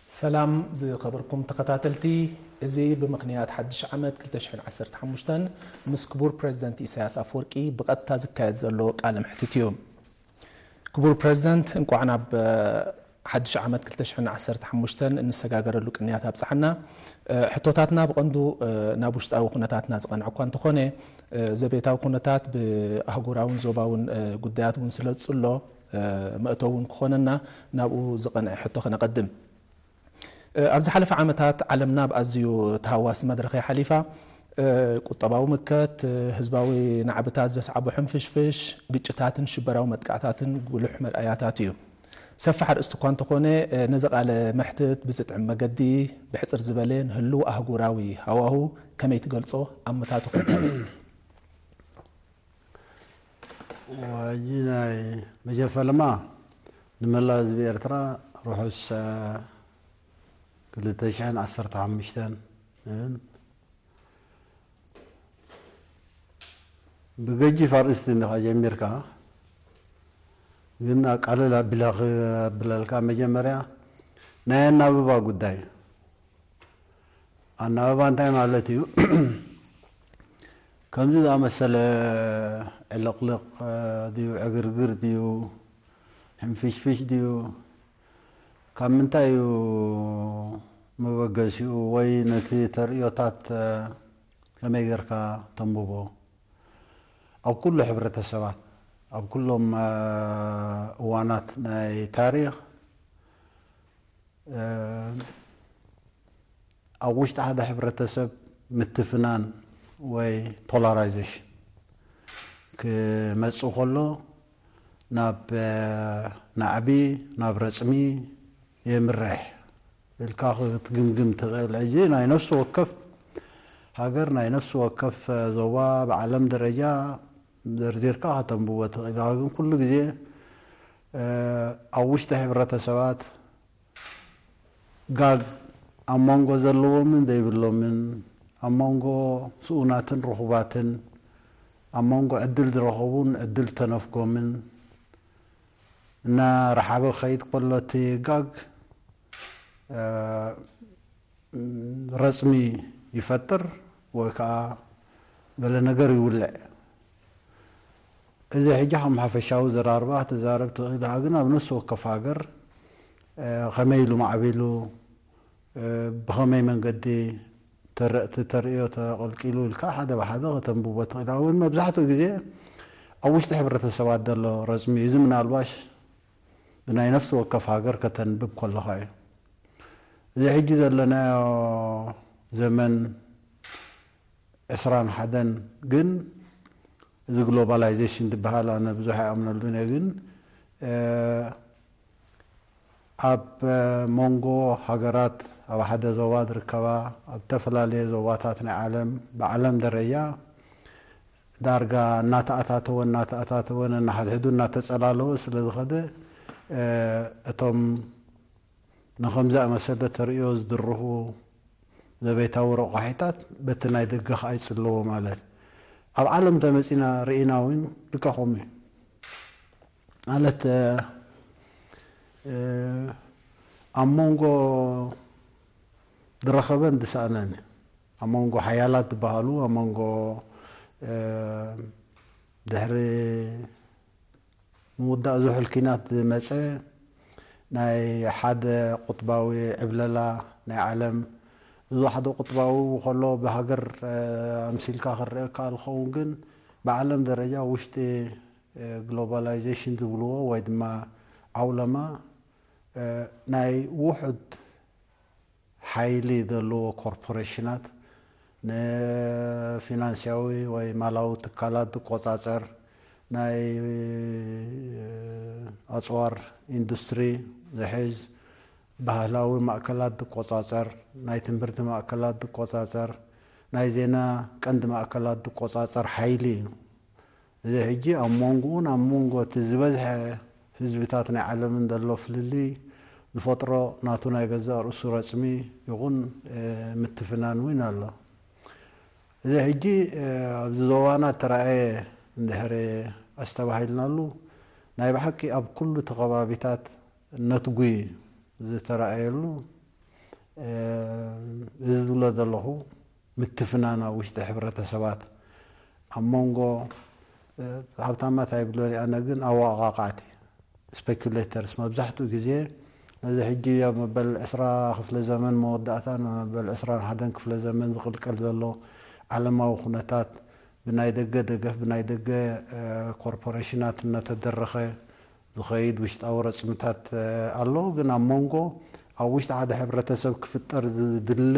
ሰላም ዝኸበርኩም ተኸታተልቲ፣ እዚ ብምኽንያት ሓድሽ ዓመት ክልተ ሽሕን ዓሰርተ ሓሙሽተን ምስ ክቡር ፕረዚደንት ኢሳያስ ኣፈወርቂ ብቐጥታ ዝካየድ ዘሎ ቃለ መሕትት እዩ። ክቡር ፕረዚደንት፣ እንቋዕ ናብ ሓድሽ ዓመት ክልተ ሽሕን ዓሰርተ ሓሙሽተን እንሰጋገረሉ ቅንያት ኣብጽሓና። ሕቶታትና ብቐንዱ ናብ ውሽጣዊ ኩነታትና ዝቐንዐ እኳ እንተኾነ፣ ዘቤታዊ ኩነታት ብኣህጉራውን ዞባውን ጉዳያት እውን ስለ ዝጽሎ፣ መእተዊ እውን ክኾነና ናብኡ ዝቐንዐ ሕቶ ከነቐድም። ኣብ ዝሓለፈ ዓመታት ዓለምና ኣብ ኣዝዩ ተሃዋሲ መድረኽ እያ ሓሊፋ። ቁጠባዊ ምከት፣ ህዝባዊ ናዕብታት ዘስዓቦ ሕንፍሽፍሽ፣ ግጭታትን ሽበራዊ መጥቃዕታትን ጉሉሕ መርኣያታት እዩ። ሰፊሕ ኣርእስቲ እኳ እንተኾነ፣ ነዚ ቃለ መሕትት ብዝጥዕም መገዲ ብሕጽር ዝበለ ንህልው ኣህጉራዊ ሃዋሁ ከመይ ትገልጾ? ኣመታቱ ከ እንታይ እዩ? ሕጂ ናይ መጀፈለማ ንመላእ ህዝቢ ኤርትራ ርሑስ ክልተ ሽሕን ዓሰርተ ሓሙሽተን። ብገጂፍ ኣርእስቲ እንዲኻ ጀሚርካ፣ ግን ኣቃልል ኣቢላ ክብለልካ፣ መጀመርያ ናይ ኣናብባ ጉዳይ። ኣናብባ እንታይ ማለት እዩ? ከምዚ ዝኣመሰለ ዕልቕልቕ ድዩ፣ ዕግርግር ድዩ፣ ሕንፍሽፍሽ ድዩ፣ ካብ ምንታይ እዩ መበገሲኡ? ወይ ነቲ ተርእዮታት ከመይ ጌርካ ተንብቦ? ኣብ ኩሉ ሕብረተሰባት፣ ኣብ ኩሎም እዋናት ናይ ታሪኽ፣ ኣብ ውሽጢ ሓደ ሕብረተሰብ ምትፍናን ወይ ፖላራይዜሽን ክመጽእ ከሎ፣ ናብ ናዕቢ፣ ናብ ረጽሚ የምርሕ ኢልካ ክትግምግም ትኽእል። ሕጂ ናይ ነፍሲ ወከፍ ሃገር፣ ናይ ነፍሲ ወከፍ ዞባ፣ ብዓለም ደረጃ ዘርዚርካ ከተንብቦ ትኽእል ኢኻ። ግን ኩሉ ግዜ ኣብ ውሽጢ ሕብረተሰባት ጋግ ኣብ መንጎ ዘለዎምን ዘይብሎምን፣ ኣብ መንጎ ስኡናትን ርኹባትን፣ ኣብ መንጎ ዕድል ዝረኸቡን ዕድል ተነፍጎምን እናረሓበ ክኸይድ ከሎ፣ እቲ ጋግ ረጽሚ ይፈጥር ወይ ከዓ ገለ ነገር ይውልዕ። እዚ ሕጂ ከም ሓፈሻዊ ዘራርባ ክትዛረብ ትኽእል ኢኻ፣ ግን ኣብ ነፍሲ ወከፍ ሃገር ከመይ ኢሉ ማዕቢሉ፣ ብኸመይ መንገዲ ተረእቲ ተርእዮ ተቐልቂሉ ኢልካ ሓደ ብሓደ ከተንብቦ ትኽእል ኢኻ። እውን መብዛሕትኡ ግዜ ኣብ ውሽጢ ሕብረተሰባት ዘሎ ረጽሚ እዩ። እዚ ምናልባሽ ብናይ ነፍሲ ወከፍ ሃገር ከተንብብ ከለኻ እዩ። እዚ ሕጂ ዘለናዮ ዘመን ዕስራን ሓደን ግን፣ እዚ ግሎባላይዜሽን ዝበሃል ኣነ ብዙሕ ኣይኣምነሉን እየ። ግን ኣብ መንጎ ሃገራት ኣብ ሓደ ዞባ ዝርከባ፣ ኣብ ዝተፈላለየ ዞባታት ናይ ዓለም፣ ብዓለም ደረጃ ዳርጋ እናተኣታተወ እናተኣታተወ ነናሓድሕዱ እናተጸላለወ ስለ ዝኸደ፣ እቶም ንኸምዚ ኣመሰለ ተርእዮ ዝድርኹ ዘቤታዊ ረቋሒታት በቲ ናይ ደገ ኸኣ ይጽለዎ። ማለት ኣብ ዓለም ተመጺና ርኢና እውን ልክዕ ከምኡ እዩ። ማለት ኣብ መንጎ ዝረኸበን ዝሰኣነን፣ ኣብ መንጎ ሓያላት ዝበሃሉ፣ ኣብ መንጎ ድሕሪ ምውዳእ ዝሑል ኲናት ዝመጸ ናይ ሓደ ቁጥባዊ ዕብለላ ናይ ዓለም፣ እዚ ሓደ ቁጥባዊ ከሎ ብሃገር ኣምሲልካ ክረአ ይከኣል ክኸውን፣ ግን ብዓለም ደረጃ ውሽጢ ግሎባላይዜሽን ዝብልዎ ወይ ድማ ዓውለማ ናይ ውሑድ ሓይሊ ዘለዎ ኮርፖሬሽናት ንፊናንስያዊ ወይ ማላዊ ትካላት ዝቆጻጸር፣ ናይ ኣጽዋር ኢንዱስትሪ ዝሕዝ፣ ባህላዊ ማእከላት ዝቆጻጸር፣ ናይ ትምህርቲ ማእከላት ዝቆጻጸር፣ ናይ ዜና ቀንዲ ማእከላት ዝቆጻጸር ሓይሊ እዩ። እዚ ሕጂ ኣብ መንጎኡን ኣብ መንጎ እቲ ዝበዝሐ ህዝብታት ናይ ዓለምን ዘሎ ፍልልይ ዝፈጥሮ ናቱ ናይ ገዛእ ርእሱ ረጽሚ ይኹን ምትፍናን እውን ኣሎ። እዚ ሕጂ ኣብዚ ዞባና እተራእየ እንድሕሪ ኣስተባሂልናሉ፣ ናይ ብሓቂ ኣብ ኩሉ እቲ ከባቢታት ነትጒ ዝተራእየሉ እዚ ዝብሎ ዘለኹ ምትፍናን ኣብ ውሽጢ ሕብረተሰባት ኣብ መንጎ ሃብታማት ኣይብሎን ኣነ፣ ግን ኣወቓቓዕቲ፣ ስፔኩሌተርስ፣ መብዛሕትኡ ግዜ እዚ ሕጂ ኣብ መበል ዕስራ ክፍለ ዘመን መወዳእታ ንመበል ዕስራን ሓደን ክፍለ ዘመን ዝቕልቀል ዘሎ ዓለማዊ ኩነታት ብናይ ደገ ደገፍ፣ ብናይ ደገ ኮርፖሬሽናት እናተደረኸ ዝኸይድ ውሽጣዊ ረፅምታት ኣሎ። ግን ኣብ መንጎ ኣብ ውሽጢ ሓደ ሕብረተሰብ ክፍጠር ዝድለ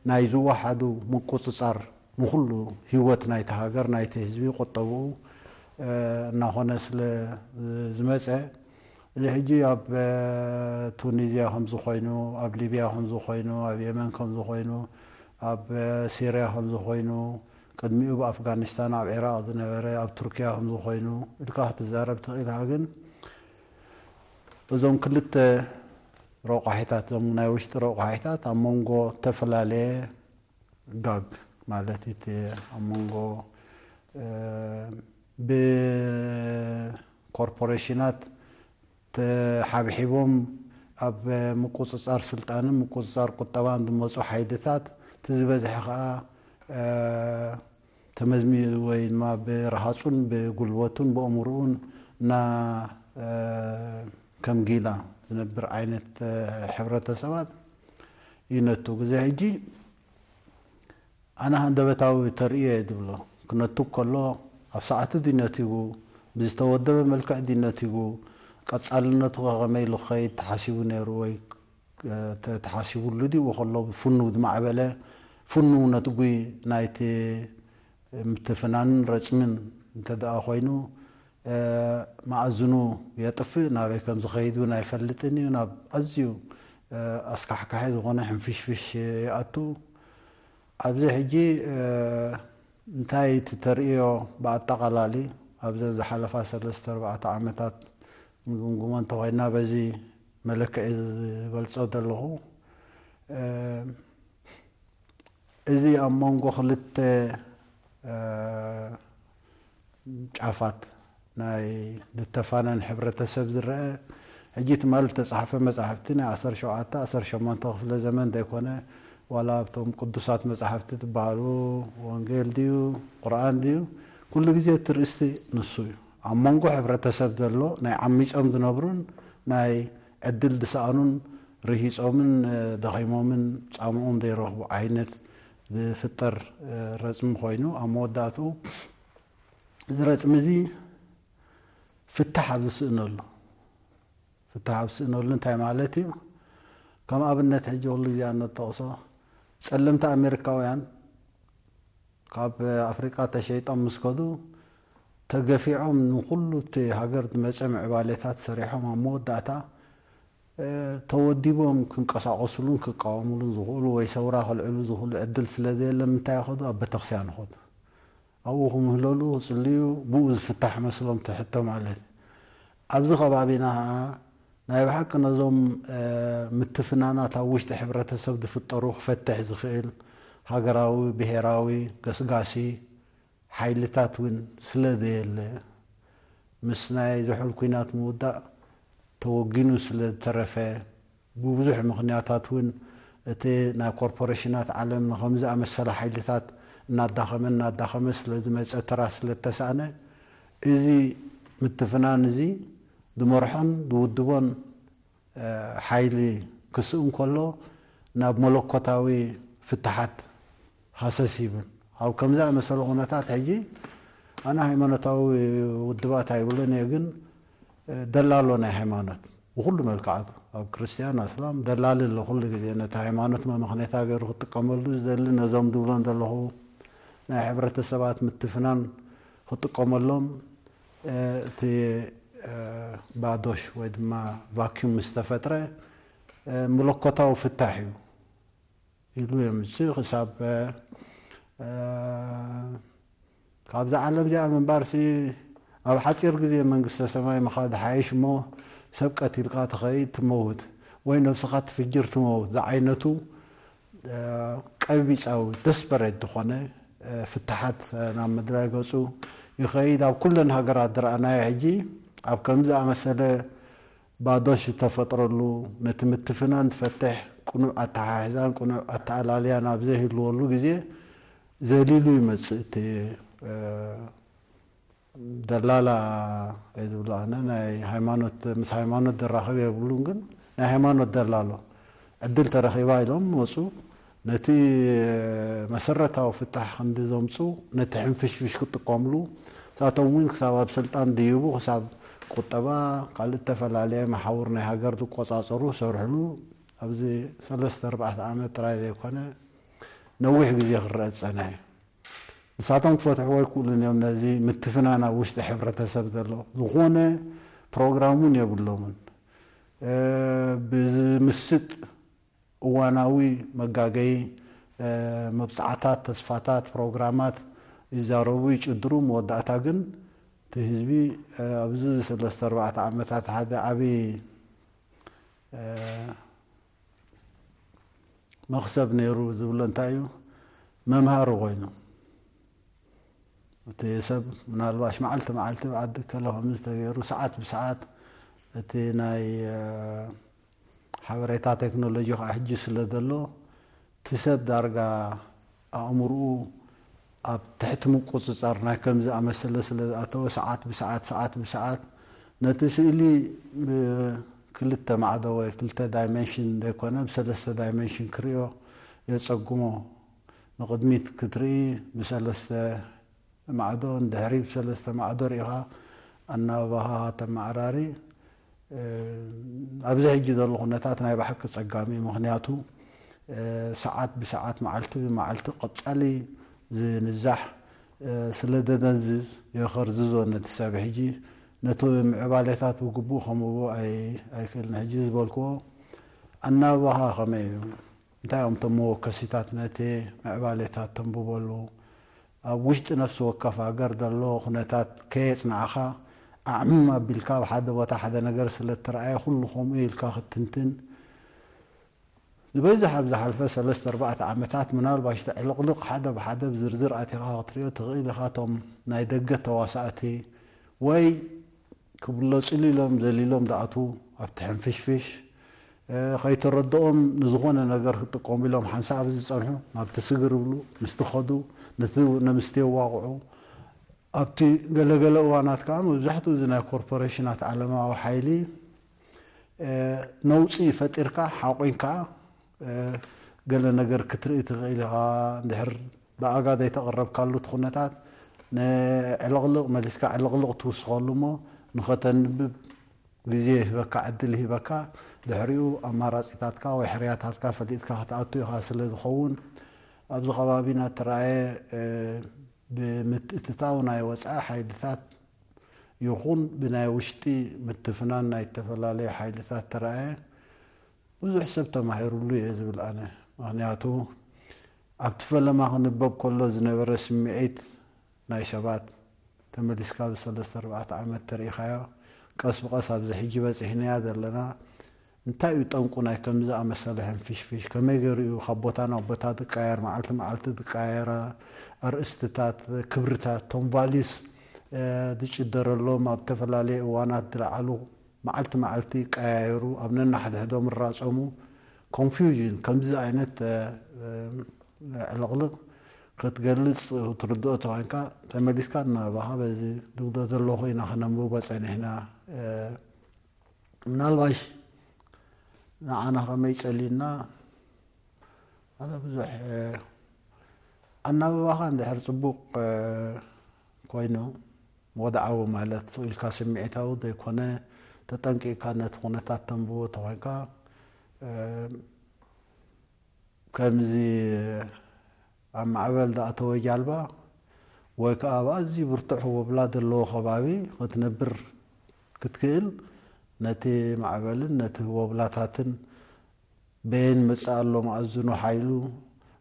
ናይ ዝወሓዱ ምቁፅፃር ንኹሉ ህይወት ናይቲ ሃገር ናይቲ ህዝቢ ቁጠብኡ እናኾነ ስለ ዝመፀ እዚ ሕጂ ኣብ ቱኒዝያ ከምዚ ኮይኑ፣ ኣብ ሊብያ ከምዚ ኮይኑ፣ ኣብ የመን ከምዚ ኮይኑ፣ ኣብ ሲርያ ከምዚ ኮይኑ፣ ቅድሚኡ ብኣፍጋኒስታን ኣብ ዒራቕ ዝነበረ ኣብ ቱርኪያ ከምዚ ኮይኑ ኢልካ ክትዛረብ ትኽእል ኢኻ። ግን እዞም ክልተ ረቋሒታት፣ እዞም ናይ ውሽጢ ረቋሒታት ኣብ መንጎ ዝተፈላለየ ጋግ ማለት እቲ ኣብ መንጎ ብኮርፖሬሽናት ተሓብሒቦም ኣብ ምቁፅፃር ስልጣንን ምቁፅፃር ቁጠባን ዝመፁ ሓይልታት እቲ ዝበዝሐ ከዓ ተመዝሚዙ ወይ ድማ ብረሃፁን ብጉልበቱን ብእምርኡን እና ከም ጊላ ዝነብር ዓይነት ሕብረተሰባት ይነቱ። ግዜ ሕጂ ኣነ ሃንደበታዊ ተርእዮ እየ ዝብሎ። ክነቱ ከሎ ኣብ ሰዓቱ ድዩ ነቲጉ፣ ብዝተወደበ መልክዕ ድዩ ነቲጉ፣ ቀጻልነቱ ከ ከመይ ኢሉ ክኸይድ ተሓሲቡ ነይሩ ወይ ተሓሲቡሉ ድዩ ከሎ ፍኑው ዝማዕበለ ፍኑው ነትጒ ናይቲ ምትፍናንን ረጽምን እንተ ደኣ ኮይኑ መኣዝኑ የጥፍእ፣ ናበይ ከም ዝኸይድ እውን ኣይፈልጥን እዩ። ናብ ኣዝዩ ኣስካሕካሒ ዝኾነ ሕንፍሽፍሽ ይኣቱ። ኣብዚ ሕጂ እንታይ እቲ ተርእዮ ብኣጠቓላሊ ኣብዘን ዝሓለፋ ሰለስተ ኣርባዕተ ዓመታት ንግምግሞ እንተኾይንና በዚ መለክዒ ዝገልጾ ዘለኹ እዚ ኣብ መንጎ ክልተ ጫፋት ናይ ዝተፋነን ሕብረተሰብ ዝረአ ሕጂ ትማል ዝተጻሕፈ መጻሕፍቲ ናይ ዓሰርተ ሸውዓተ ዓሰርተ ሸሞንተ ክፍለ ዘመን ዘይኮነ ዋላ ኣብቶም ቅዱሳት መጻሕፍቲ ትበሃሉ ወንጌል ድዩ ቁርኣን ድዩ ኩሉ ግዜ እቲ ርእስቲ ንሱ እዩ። ኣብ መንጎ ሕብረተሰብ ዘሎ ናይ ዓሚጾም ዝነብሩን ናይ ዕድል ዝሰኣኑን ርሂጾምን ደኺሞምን ጻምኦም ዘይረኽቡ ዓይነት ዝፍጠር ረጽሚ ኮይኑ ኣብ መወዳእትኡ እዚ ረጽሚ እዚ ፍታሕ ኣብ ዝስእነሉ ፍታሕ ኣብ ዝስእነሉ እንታይ ማለት እዩ? ከም ኣብነት ሕጂ ኩሉ ግዜ ኣነጠቕሶ ጸለምቲ ኣሜሪካውያን ካብ ኣፍሪቃ ተሸይጦም ምስ ከዱ ተገፊዖም ንኹሉ እቲ ሃገር ዝመፀ ምዕባሌታት ሰሪሖም ኣብ መወዳእታ ተወዲቦም ክንቀሳቀስሉን ክቃወምሉን ዝኽእሉ ወይ ሰውራ ከልዕሉ ዝኽእሉ ዕድል ስለ ዘየለ ምንታይ ይኸዱ ኣብ ቤተክርስትያን ይኸዱ። ኣብኡ ክምህለሉ ክፅልዩ ብኡ ዝፍታሕ መስሎም ትሕቶ ማለት እዩ። ኣብዚ ከባቢና ከዓ ናይ ብሓቂ ነዞም ምትፍናናት ኣብ ውሽጢ ሕብረተሰብ ዝፍጠሩ ክፈትሕ ዝኽእል ሃገራዊ ብሄራዊ ገስጋሲ ሓይልታት እውን ስለ ዘየለ ምስ ናይ ዝሑል ኲናት ምውዳእ ተወጊኑ ስለ ዝተረፈ ብብዙሕ ምኽንያታት እውን እቲ ናይ ኮርፖሬሽናት ዓለም ንኸም ዝኣመሰለ ሓይልታት እናዳኸመ እናዳኸመ ስለ ዝመፀ ተራ ስለ ዝተሳእነ እዚ ምትፍናን እዚ ዝመርሖን ዝውድቦን ሓይሊ ክስእን ከሎ ናብ መለኮታዊ ፍትሓት ሃሰስ ይብል። ኣብ ከም ዝኣመሰለ ኩነታት ሕጂ ኣነ ሃይማኖታዊ ውድባት ኣይብልን እየ፣ ግን ደላሎ ናይ ሃይማኖት ብኩሉ መልክዓቱ ኣብ ክርስትያን ኣስላም ደላሊ ኣሎ። ኩሉ ግዜ ነቲ ሃይማኖት መመኽነታ ገይሩ ክጥቀመሉ ዝደሊ ነዞም ዝብሎም ዘለኹ ናይ ሕብረተሰባት ምትፍናን ክጥቀመሎም እቲ ባዶሽ ወይ ድማ ቫኪዩም ምስ ተፈጥረ መለኮታዊ ፍታሕ እዩ ኢሉ የምፅእ። ክሳብ ካብዛ ዓለም እዚኣ ምንባርሲ ኣብ ሓፂር ግዜ መንግስተ ሰማይ ምኻድ ሓይሽ እሞ ሰብ ቀቲልካ ትኸይድ ትመውት ወይ ነብስኻ ትፍጅር ትመውት ዝዓይነቱ ቀቢፃዊ ደስፐሬት ዝኾነ ፍትሓት ናብ ምድራይ ገፁ ይኸይድ። ኣብ ኩለን ሃገራት ዝረኣናዮ ሕጂ ኣብ ከምዚ ዝኣመሰለ ባዶሽ ዝተፈጥረሉ ነቲ ምትፍናን ትፈትሕ ቅኑዕ ኣተሓሕዛን ቅኑዕ ኣተኣላልያን ኣብ ዘይህልወሉ ግዜ ዘሊሉ ይመጽእ። እቲ ደላላ እየ ዝብሎ ኣነ፣ ናይ ሃይማኖት፣ ምስ ሃይማኖት ዘራኽብ የብሉን፣ ግን ናይ ሃይማኖት ደላሎ ዕድል ተረኺባ ኢሎም መፁ። ነቲ መሰረታዊ ፍታሕ ክንዲ ዘምፁ፣ ነቲ ሕንፍሽፍሽ ክጥቀምሉ፣ ንሳቶም እውን ክሳብ ኣብ ስልጣን ድይቡ፣ ክሳብ ቁጠባ፣ ካልእ ዝተፈላለየ መሓውር ናይ ሃገር ዝቆፃፀሩ ሰርሕሉ። ኣብዚ ሰለስተ ኣርባዕተ ዓመት ጥራይ ዘይኮነ፣ ነዊሕ ግዜ ክረአ ዝጸንሐ እዩ። ንሳቶም ክፈትሕዎ ኣይክእሉን እዮም። ነዚ ምትፍናን ኣብ ውሽጢ ሕብረተሰብ ዘሎ ዝኾነ ፕሮግራም እውን የብሎምን። ብዝምስጥ እዋናዊ መጋገዪ መብጽዓታት፣ ተስፋታት፣ ፕሮግራማት ይዛረቡ፣ ይጭድሩ። መወዳእታ ግን እቲ ህዝቢ ኣብዚ ሰለስተ ኣርባዕተ ዓመታት ሓደ ዓብዪ መኽሰብ ነይሩ ዝብሎ እንታይ እዩ? መምሃሪ ኮይኑ፣ እቲ ሰብ ምናልባሽ መዓልቲ መዓልቲ ብዓዲ ከሎ ከምዚ ተገይሩ፣ ሰዓት ብሰዓት፣ እቲ ናይ ሓበሬታ ቴክኖሎጂ ከዓ ሕጂ ስለ ዘሎ፣ እቲ ሰብ ዳርጋ ኣእምርኡ ኣብ ትሕቲ ምቁፅፃር ናይ ከምዚ ኣመሰለ ስለ ዝኣተወ፣ ሰዓት ብሰዓት፣ ሰዓት ብሰዓት ነቲ ስእሊ ብክልተ ማዕዶ ወይ ክልተ ዳይሜንሽን ዘይኮነ ብሰለስተ ዳይሜንሽን ክርእዮ የፀግሞ። ንቕድሚት ክትርኢ ብሰለስተ ማዕዶ፣ ንድሕሪት ብሰለስተ ማዕዶ ርኢኻ ኣናብባኻ ከተመዓራሪ። ኣብዚ ሕጂ ዘሎ ኩነታት ናይ ብሓቂ ጸጋሚ እዩ። ምኽንያቱ ሰዓት ብሰዓት፣ መዓልቲ ብመዓልቲ ቀጻሊ ዝንዛሕ ስለ ደነዝዝ፣ የኸርዝዞ ነቲ ሰብ። ሕጂ ነቲ ምዕባሌታት ብግቡእ ከምዎ ኣይክእልን። ሕጂ ዝበልክዎ ኣናብባኻ ከመይ እዩ? እንታይ እዮም እቶም መወከሲታት ነቲ ምዕባሌታት ተንብበሉ? ኣብ ውሽጢ ነፍሲ ወከፍ ሃገር ዘሎ ኩነታት ከየጽናዕኻ፣ ዓዕምም ኣቢልካ ኣብ ሓደ ቦታ ሓደ ነገር ስለ እተረኣየ፣ ኩሉ ከምኡ ኢልካ ክትትንትን፣ ዝበዝሕ ኣብ ዝሓልፈ ሰለስተ ኣርባዕተ ዓመታት፣ ምናልባሽ እቲ ዕልቕልቕ ሓደ ብሓደ ብዝርዝር ኣቲኻ ክትሪኦ ትኽእል ኢኻ። እቶም ናይ ደገ ተዋሳእቲ ወይ ክብለጹሉ ኢሎም ዘሊሎም ዝኣትዉ ኣብቲ ሕንፍሽፍሽ፣ እ፣ ከይተረድኦም ንዝኾነ ነገር ክጥቀሙ ኢሎም ሓንሳብ ዝጸንሑ፣ ናብቲ ስግር ይብሉ፣ ምስቲ ኸዱ፣ ነቲ፣ ነምስቲ የዋቕዑ። ኣብቲ ገለገለ እዋናት ከኣ መብዛሕትኡ እዚ ናይ ኮርፖሬሽናት ዓለማዊ ሓይሊ፣ እ፣ ነውጺ ፈጢርካ ሓቑንካ፣ እ፣ ገለ ነገር ክትርኢ ትኽእል ኢኻ። እንድሕር ብኣጋ ዘይተቐረብካሉ እቲ ኩነታት፣ ንዕልቕልቕ መሊስካ ዕልቕልቕ ትውስኸሉ እሞ ንኸተንብብ ግዜ ይህበካ፣ ዕድል ይህበካ። ድሕሪኡ ኣማራጺታትካ ወይ ሕርያታትካ ፈሊጥካ ክትኣቱ ኢኻ ስለ ዝኸውን፣ ኣብዚ ከባቢና እተራእየ፣ እ፣ ብምትእትታው ናይ ወጻኢ ሓይልታት ይኹን ብናይ ውሽጢ ምትፍናን ናይ ዝተፈላለዩ ሓይልታት ተራእየ ብዙሕ ሰብ ተማሂሩሉ እየ ዝብል ኣነ። ምኽንያቱ ኣብቲ ፈለማ ክንበብ ከሎ ዝነበረ ስምዒት ናይ ሰባት ተመሊስካ ኣብዚ ሰለስተ ኣርባዕተ ዓመት ተሪኢኻዮ፣ ቀስ ብቐስ ኣብዚ ሕጂ በጺሕናያ ዘለና። እንታይ እዩ ጠንቁ ናይ ከምዚ ኣመሰለ ሕንፍሽፍሽ? ከመይ ገይሩ እዩ ካብ ቦታ ናብ ቦታ ዝቀያየር፣ መዓልቲ መዓልቲ ዝቀያየራ ኣርእስትታት፣ ክብርታት፣ እቶም ቫሊዩስ፣ እ፣ ዝጭደረሎም፣ ኣብ ዝተፈላለየ እዋናት ዝለዓሉ፣ መዓልቲ መዓልቲ ይቀያየሩ፣ ኣብ ነናሕድሕዶም ይራጸሙ። ኮንፊውዥን፣ ከምዚ ዓይነት፣ እ፣ እ፣ ዕልቕልቕ ክትገልጽ፣ ክትርድኦ ተኾይንካ፣ ተመሊስካ እናበኻ በዚ ዝብሎ ዘለኹ ኢና ክነንብቦ ጸኒሕና። እ፣ ምናልባሽ ንዓና ከመይ ጸሊና፣ ኣነ ብዙሕ፣ እ፣ ኣናብባኻ እንድሕር ጽቡቕ፣ እ፣ ኮይኑ፣ ወድዓዊ ማለት ስቕ ኢልካ ስምዒታዊ ዘይኮነ፣ ተጠንቂቕካ ነቲ ኩነታት ተንብቦ ተኾይንካ፣ እ፣ ከምዚ ኣብ ማዕበል ዝኣተወ ጃልባ ወይ ከኣ ኣብ ኣዝዩ ብርቱዕ ህቦብላ ዘለዎ ከባቢ ክትነብር ክትክእል፣ ነቲ ማዕበልን ነቲ ህቦብላታትን በየን መጽእ ኣሎ መኣዝኑ ሓይሉ፣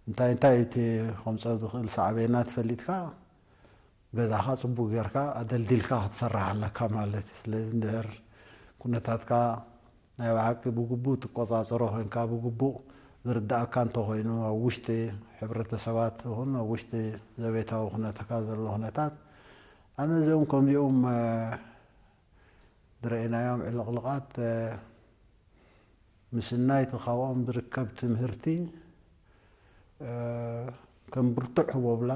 እንታይ እንታይ እቲ ከምጾ ዝኽእል ሳዕቤናት ፈሊጥካ፣ ገዛኻ ጽቡቕ ጌርካ ኣደልዲልካ ክትሰርሕ ኣለካ ማለት እዩ። ስለዚ እንድሕር ኩነታትካ ናይ ብሓቂ ብግቡእ ትቆጻጸሮ ኮይንካ፣ ብግቡእ ዝርድኣካ እንተኾይኑ፣ ኣብ ውሽጢ ሕብረተሰባት ይኹን ኣብ ውሽጢ ዘቤታዊ ኩነትካ ዘሎ ኩነታት፣ ኣነ እዚኦም ከምዚኦም፣ እ፣ ዝረኣናዮም ዕልቕልቓት፣ እ፣ ምስናይ እቲ ካብኦም ዝርከብ ትምህርቲ ከም ብርቱዕ ህቦብላ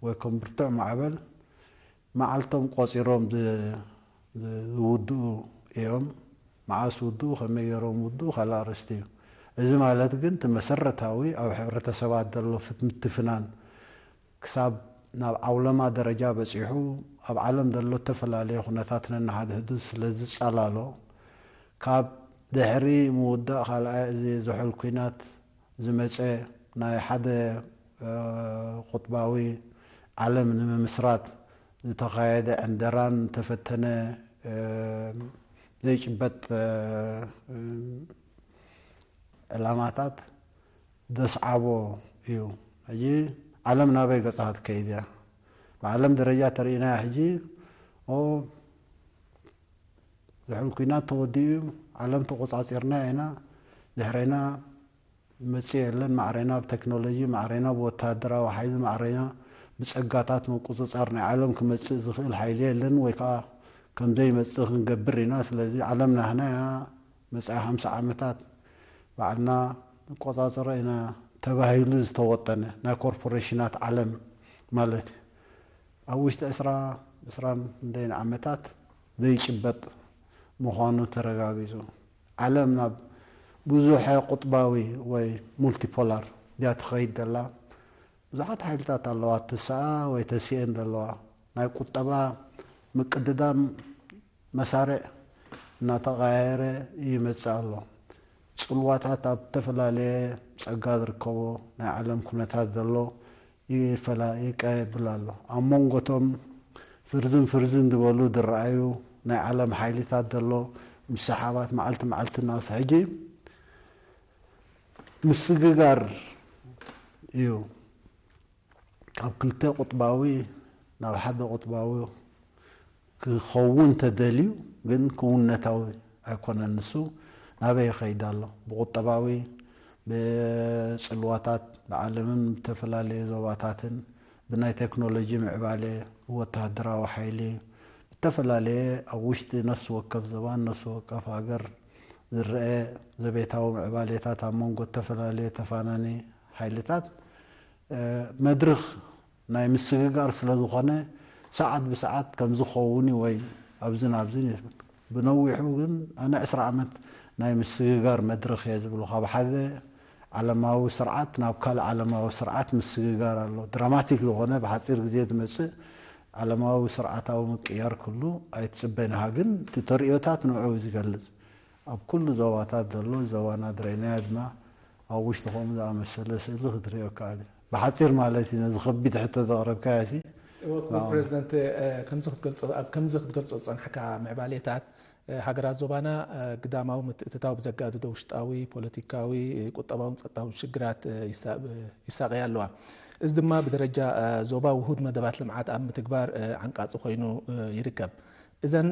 ወይ ከም ብርቱዕ ማዕበል መዓልቶም ቆፂሮም ዝውድኡ እዮም። መዓስ ውድኡ፣ ከመይ ገይሮም ውድኡ ካልእ ኣርእስቲ እዩ። እዚ ማለት ግን እቲ መሰረታዊ ኣብ ሕብረተሰባት ዘሎ ምትፍናን ክሳብ ናብ ዓውለማ ደረጃ በፂሑ ኣብ ዓለም ዘሎ እተፈላለየ ኩነታት ነንሓድሕዱ ስለ ዝፀላሎ ካብ ድሕሪ ምውዳእ ካልኣይ እዚ ዝሑል ኲናት ዝመፀ ናይ ሓደ ቁጥባዊ ዓለም ንምምስራት ዝተኻየደ ዕንደራን ተፈተነ ዘይጭበጥ ዕላማታት ዘስዓቦ እዩ። ሕጂ ዓለም ናበይ ገፃ ክትከይድ እያ? ብዓለም ደረጃ ተርእናያ ሕጂ ዝሑል ኲናት ተወዲኡ እዩ፣ ዓለም ተቆፃፂርና ኢና፣ ድሕሬና መፅእ የለን፣ ማዕሬና ብቴክኖሎጂ፣ ማዕሬና ብወታደራዊ ሓይሊ፣ ማዕሬና ብፀጋታት ምቁፅፃር ናይ ዓለም ክመፅእ ዝኽእል ሓይሊ የለን ወይ ከዓ ከምዘይመፅእ ክንገብር ኢና። ስለዚ ዓለም ናህና እያ፣ መፃኢ ሓምሳ ዓመታት ባዕልና ንቆፃፀሮ ኢና ተባሂሉ ዝተወጠነ ናይ ኮርፖሬሽናት ዓለም ማለት እዩ። ኣብ ውሽጢ ዕስራ ዕስራን ክንደይን ዓመታት ዘይጭበጥ ምዃኑ ተረጋጊፁ። ዓለም ናብ ብዙሐ ቁጥባዊ ወይ ሙልቲፖላር ድያ ትኸይድ ዘላ? ብዙሓት ሓይልታት ኣለዋ ትስኣ ወይ ተስኤን ዘለዋ። ናይ ቁጠባ ምቅድዳም መሳርዕ እናተቐያየረ ይመጽእ ኣሎ። ጽልዋታት ኣብ ዝተፈላለየ ጸጋ ዝርከቦ ናይ ዓለም ኩነታት ዘሎ ይፈላ ይቀብል ኣሎ። ኣብ መንጎቶም ፍርዝን ፍርዝን ዝበሉ ዝረኣዩ ናይ ዓለም ሓይልታት ዘሎ ምስሓባት መዓልቲ መዓልቲ እናወሰ ሕጂ ምስግጋር እዩ። ካብ ክልተ ቁጥባዊ ናብ ሓደ ቁጥባዊ ክኸውን ተደልዩ ግን ክውነታዊ ኣይኮነን። ንሱ ናበይ ይኸይድ ኣሎ? ብቁጠባዊ፣ ብጽልዋታት፣ ብዓለምን ብተፈላለየ ዞባታትን ብናይ ቴክኖሎጂ ምዕባለ፣ ወተሃደራዊ ሓይሊ፣ ብተፈላለየ ኣብ ውሽጢ ነፍሲ ወከፍ ዞባን ነፍሲ ወከፍ ሃገር ዝረአ ዘቤታዊ ምዕባሌታት ኣብ መንጎ እተፈላለየ ተፋናኒ ሓይልታት መድርኽ ናይ ምስግጋር ስለ ዝኾነ ሰዓት ብሰዓት ከምዚ ክኸውን እዩ ወይ ኣብዝን ኣብዝን ይብል። ብነዊሑ ግን ኣነ ዕስራ ዓመት ናይ ምስግጋር መድርኽ እየ ዝብሎ። ካብ ሓደ ዓለማዊ ስርዓት ናብ ካልእ ዓለማዊ ስርዓት ምስግጋር ኣሎ። ድራማቲክ ዝኾነ ብሓፂር ግዜ ዝመፅእ ዓለማዊ ስርዓታዊ ምቅያር ክህሉ ኣይትፅበን ኢኻ። ግን እቲ ተርእዮታት ንዕኡ እዩ ዝገልፅ። ኣብ ኩሉ ዞባታት ዘሎ ዞባና ድረይናዮ ድማ ኣብ ውሽጢ ከምኡ ዝኣመሰለ ስእሊ ክትርእዮ ይከኣል እዩ። ብሓፂር ማለት እዩ ነዚ ከቢድ ሕቶ ዘቕረብካዮ ሲ። እወ፣ ክቡር ፕሬዚደንት፣ ከምዚ ክትገልጾ፣ ኣብ ከምዚ ክትገልጾ ዝጸናሕካ ምዕባሌታት፣ ሃገራት ዞባና ግዳማዊ ምትእትታው ብዘጋድዶ ውሽጣዊ ፖለቲካዊ፣ ቁጠባውን ጸጥታውን ሽግራት ይሳቐያ ኣለዋ። እዚ ድማ ብደረጃ ዞባ ውሁድ መደባት ልምዓት ኣብ ምትግባር ዓንቃጺ ኮይኑ ይርከብ። እዘን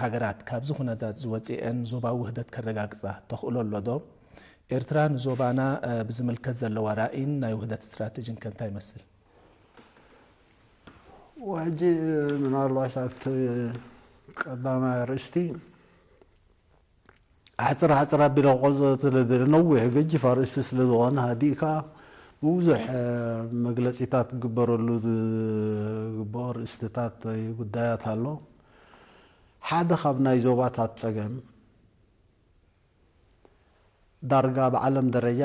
ሃገራት ካብዚ ኩነታት እዚ ወጺኤን ዞባዊ ውህደት ከረጋግጻ ተኽእሎ ኣሎ ዶ? ኤርትራ ንዞባና ብዝምልከት ዘለዋ ራእይን ናይ ውህደት ስትራተጂን ከ እንታይ ይመስል? ሕጂ ምናልባት ኣብቲ ቀዳማይ ኣርእስቲ ሓፅር ሓፅር ኣቢለ ክቆርጾ ስለ ዝደለ ነዊሕ ገጂፍ ኣርእስቲ ስለ ዝኾነ ሃዲእካ ብብዙሕ መግለፂታት ክግበረሉ ዝግብኦ ኣርእስትታት ወይ ጉዳያት ኣሎ። ሓደ ካብ ናይ ዞባታት ፀገም ዳርጋ ብዓለም ደረጃ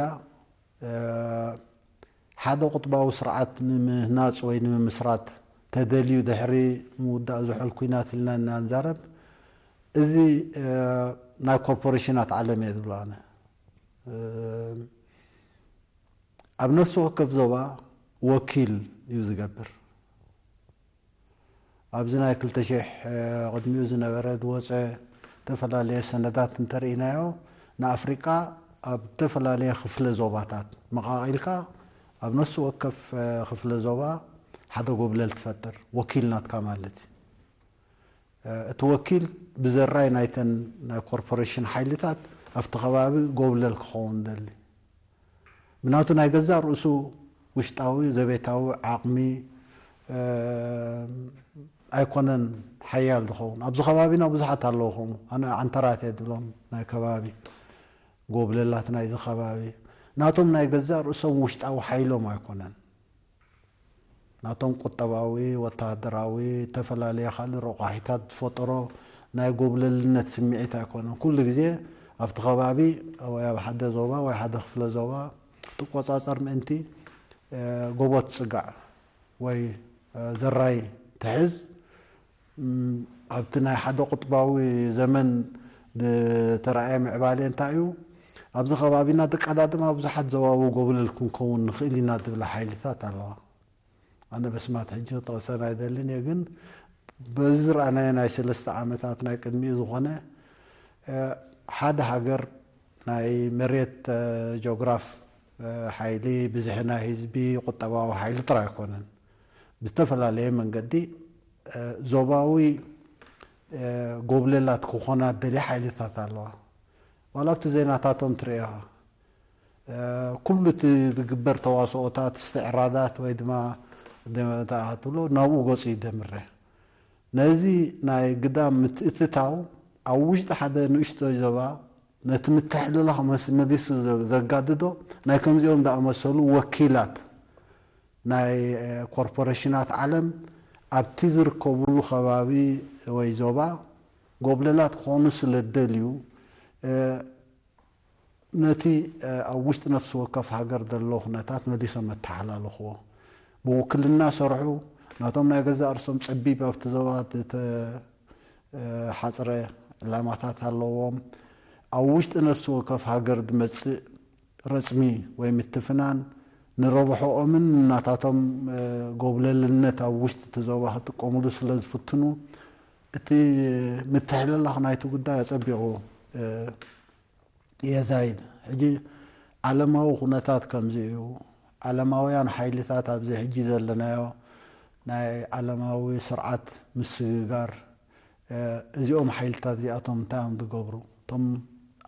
ሓደ ቁጥባዊ ስርዓት ንምህናፅ ወይ ንምምስራት ተደልዩ ድሕሪ ምውዳእ ዝሑል ኲናት ኢልና እናንዛረብ፣ እዚ ናይ ኮርፖሬሽናት ዓለም እየ ዝብሎ ኣነ። ኣብ ነፍሲ ወከፍ ዞባ ወኪል እዩ ዝገብር። ኣብዚ ናይ ክልተ ሺሕ ቅድሚኡ ዝነበረ ዝወፀ ዝተፈላለየ ሰነዳት እንተርኢናዮ፣ ንኣፍሪቃ ኣብ ዝተፈላለየ ክፍለ ዞባታት መቓቒልካ ኣብ ነፍሲ ወከፍ ክፍለ ዞባ ሓደ ጎብለል ትፈጥር፣ ወኪል ናትካ ማለት እዩ። እቲ ወኪል ብዘራይ ናይተን ናይ ኮርፖሬሽን ሓይልታት ኣብቲ ከባቢ ጎብለል ክኸውን ደሊ። ብናቱ ናይ ገዛእ ርእሱ ውሽጣዊ ዘቤታዊ ዓቕሚ ኣይኮነን ሓያል ዝኸውን። ኣብዚ ከባቢና ብዙሓት ኣለዉ ከምኡ። ኣነ ዓንተራት እየ ዝብሎም ናይ ከባቢ። ጎብለላት ናይዚ ከባቢ ናቶም ናይ ገዛእ ርእሶም ውሽጣዊ ሓይሎም ኣይኮነን። ናቶም ቁጠባዊ፣ ወተሃደራዊ፣ ዝተፈላለየ ካልእ ረቋሒታት ዝፈጠሮ ናይ ጎብለልነት ስምዒት ኣይኮነን። ኩሉ ግዜ ኣብቲ ከባቢ ወይ ኣብ ሓደ ዞባ ወይ ሓደ ክፍለ ዞባ ትቆጻጸር ምእንቲ፣ እ፣ ጎቦ ትጽጋዕ ወይ፣ እ፣ ዘራይ ትሕዝ። እም፣ ኣብቲ ናይ ሓደ ቁጥባዊ ዘመን ዝተራእየ ምዕባለ እንታይ እዩ? ኣብዚ ከባቢና ደቀዳድማ ብዙሓት ዞባዊ ጎብለል ክንከውን ንኽእል ኢና ዝብላ ሓይልታት ኣለዋ። ኣነ በስማት ሕጂ ክጠቕሰን ኣይደልን እየ፣ ግን በዚ ዝረኣናዮ ናይ ሰለስተ ዓመታት ናይ ቅድሚኡ ዝኾነ፣ እ፣ ሓደ ሃገር ናይ መሬት፣ እ፣ ጂኦግራፍ፣ እ፣ ሓይሊ፣ ብዝሒ ናይ ህዝቢ፣ ቁጠባዊ ሓይሊ ጥራይ ኣይኮነን። ብዝተፈላለየ መንገዲ፣ እ፣ ዞባዊ፣ እ፣ ጎብለላት ክኾና ደልያ ሓይልታት ኣለዋ። ዋላ ኣብቲ ዜናታቶም ትርእዮ ኢኻ። እ፣ ኩሉ እቲ ዝግበር ተዋስኦታት፣ እስትዕራዳት ወይ ድማ ደ-፣ እንታይ ኢኻ ትብሎ፣ ናብኡ ገጹ እዩ ደምረ። ነዚ ናይ ግዳም ምትእትታው ኣብ ውሽጢ ሓደ ንእሽቶ ዞባ ነቲ ምትሕልላኽ መስ-፣ መሊሱ ዘ-፣ ዘጋድዶ ናይ ከምዚኦም ዝኣመሰሉ ወኪላት ናይ፣ እ፣ ኮርፖሬሽናት ዓለም ኣብቲ ዝርከብሉ ከባቢ ወይ ዞባ ጎብለላት ክኾኑ ስለ ዝደልዩ፣ እ፣ ነቲ፣ እ፣ ኣብ ውሽጢ ነፍሲ ወከፍ ሃገር ዘሎ ኩነታት መሊሶም ኣተሓላልኽዎ። ብውክልና ሰርሑ፣ ናቶም ናይ ገዛእ ርእሶም ጸቢብ ኣብቲ ዞባ ዝተ-፣ እ፣ ሓጽረ ዕላማታት ኣለዎም። ኣብ ውሽጢ ነፍሲ ወከፍ ሃገር ዝመጽእ ረጽሚ ወይ ምትፍናን ንረብሖኦምን ናታቶም፣ እ፣ ጎብለልነት ኣብ ውሽጢ እቲ ዞባ ክጥቀምሉ ስለ ዝፍትኑ፣ እቲ ምትሕልላኽ ናይቲ ጉዳይ ኣጸቢቑ፣ እ፣ የዛይድ። ሕጂ ዓለማዊ ኩነታት ከምዚ እዩ። ዓለማውያን ሓይልታት ኣብዚ ሕጂ ዘለናዮ ናይ ዓለማዊ ስርዓት ምስግጋር፣ እ፣ እዚኦም ሓይልታት እዚኣቶም እንታይ እዮም ዝገብሩ? እቶም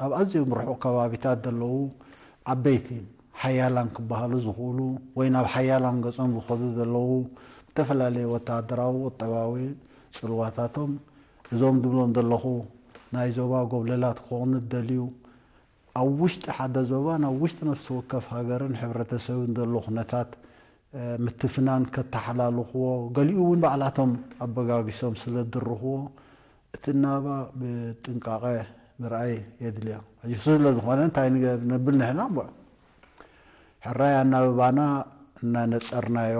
ኣብ ኣዝዮም ርሑቕ ከባቢታት ዘለዉ ዓበይቲ ሓያላን ክበሃሉ ዝኽእሉ ወይ ናብ ሓያላን ገጾም ዝኸዱ ዘለዉ ዝተፈላለየ ወተሃደራዊ፣ ቁጠባዊ ጽልዋታቶም፣ እዞም ዝብሎም ዘለኹ ናይ ዞባ ጎብለላት ክኾኑ ዝደልዩ፣ ኣብ ውሽጢ ሓደ ዞባን ኣብ ውሽጢ ነፍሲ ወከፍ ሃገርን ሕብረተሰብን ዘሎ ኩነታት፣ እ፣ ምትፍናን ከተሓላልኽዎ፣ ገሊኡ እውን ባዕላቶም ኣበጋጊሶም ስለ ዝድርኽዎ፣ እቲ ናባ ብጥንቃቐ ምርኣይ የድልዮ። ሕጂ እሱ ስለ ዝኾነ እንታይ ንገ-፣ ነብል ንሕና እሞ፣ ሕራይ ኣናብባና እናነጸርናዮ፣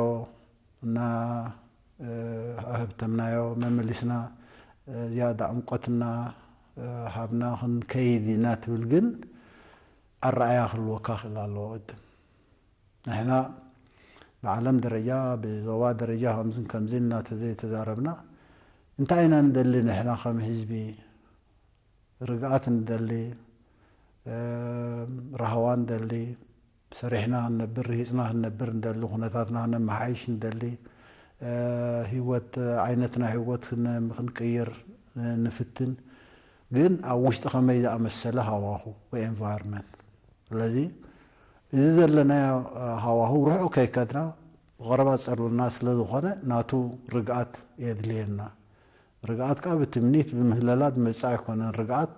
እና፣ እ፣ ኣህብተምናዮ መመሊስና፣ እ፣ ዝያዳ ዕምቆትና፣ እ፣ ሃብና ክንከይድ ኢና ትብል፣ ግን ኣረኣያ ክህልወካ ክእል ኣለዎ ቅድም። ንሕና ብዓለም ደረጃ፣ ብዞባ ደረጃ ከምዝን ከምዝን እናተዘይተዛረብና፣ እንታይ ኢና ንደሊ ንሕና ከም ህዝቢ? ርግኣት ንደሊ፣ እ፣ ራህዋ ንደሊ፣ ሰሪሕና ክንነብር፣ ርሂጽና ክንነብር ንደሊ፣ ኩነታትና ክነመሓይሽ ንደሊ፣ እ፣ ህይወት፣ ዓይነትና ህይወት ክን-፣ ክንቅይር ንፍትን። ግን ኣብ ውሽጢ ከመይ ዝኣመሰለ ሃዋሁ ወይ ኤንቫይሮንመንት? ስለዚ እዚ ዘለናዮ፣ እ፣ ሃዋሁ ርሑቕ ከይከድና ብቐረባ ዝጸልወና ስለ ዝኾነ ናቱ ርግኣት የድልየና። ርግኣት ከኣ ብትምኒት ብምህለላ ዝመጽእ ኣይኮነን። ርግኣት፣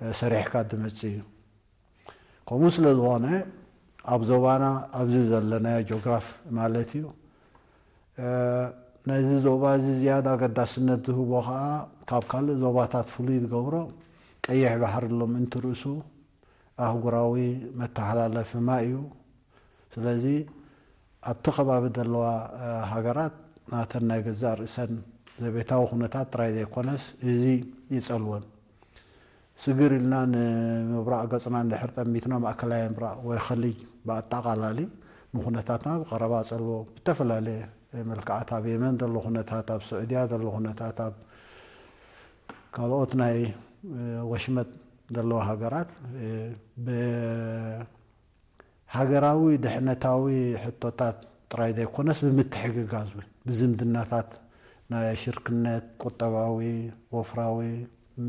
እ፣ ሰሪሕካ ዝመጽእ እዩ። ከምኡ ስለ ዝኾነ ኣብ ዞባና ኣብዚ ዘለናዮ ጂኦግራፍ ማለት እዩ፣ እ፣ ነዚ ዞባ እዚ ዝያዳ ኣገዳስነት ዝህቦ ከኣ ካብ ካልእ ዞባታት ፍሉይ ዝገብሮ ቀይሕ ባሕሪ ኣሎ ምእንቲ ርእሱ ኣህጉራዊ መተሓላለፊ ማይ እዩ። ስለዚ ኣብቲ ከባቢ ዘለዋ፣ እ፣ ሃገራት ናተን ናይ ገዛእ ርእሰን ዘቤታዊ ኩነታት ጥራይ ዘይኮነስ እዚ ይጸልወን። ስግር ኢልና ንምብራቕ ገጽና እንድሕር ጠሚትና ማእከላይ ምብራቕ ወይ ኸሊጅ ብኣጠቓላሊ ንኩነታትና ብቐረባ ጸልዎ። ብተፈላለየ መልክዓት ኣብ የመን ዘሎ ኩነታት፣ ኣብ ስዑድያ ዘሎ ኩነታት፣ ኣብ ካልኦት ናይ፣ እ፣ ወሽመጥ ዘለዋ ሃገራት፣ እ፣ ብ-፣ ሃገራዊ ድሕነታዊ ሕቶታት ጥራይ ዘይኮነስ ብምትሕግጋዝ እውን ብዝምድናታት ናይ ሽርክነት፣ ቁጠባዊ፣ ወፍራዊ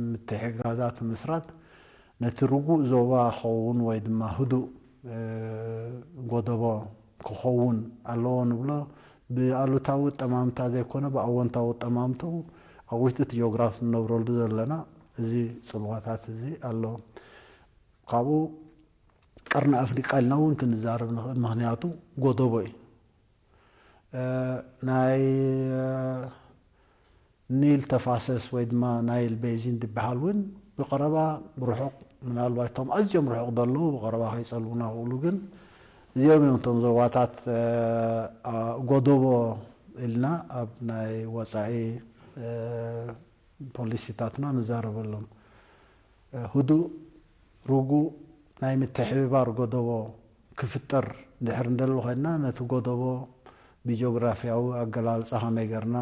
ምትሕግጋዛት ምስራት ነቲ ርጉእ ዞባ ክኸውን ወይ ድማ ህዱእ፣ እ፣ ጎደቦ ክኸውን ኣለዎ ንብሎ። ብኣሉታዊ ጠማምታ ዘይኮነ ብኣወንታዊ ጠማምትኡ ኣብ ውሽጢ እቲ ጂኦግራፍ ንነብረሉ ዘለና እዚ ጽልዋታት እዚ ኣሎ። ካብኡ ቀርኒ ኣፍሪቃ ኢልና እውን ክንዛረብ ንኽእል፣ ምኽንያቱ ጎደቦ እዩ። ናይ ኒል ተፋሰስ ወይ ድማ ናይል ቤዚን ዝበሃል እውን ብቐረባ ርሑቕ፣ ምናልባት እቶም ኣዝዮም ርሑቕ ዘለዉ ብቐረባ ከይጸልዉና ክእሉ፣ ግን እዚኦም እዮም እቶም ዞባታት ጎደቦ ኢልና ኣብ ናይ ወጻኢ ፖሊሲታትና ንዛረበሎም። ህዱእ፣ ርጉእ ናይ ምትሕብባር ጎደቦ ክፍጠር እንድሕር እንደሎ ኮይንና፣ ነቲ ጎደቦ ብጂኦግራፊያዊ ኣገላልጻ ከመይ ጌርና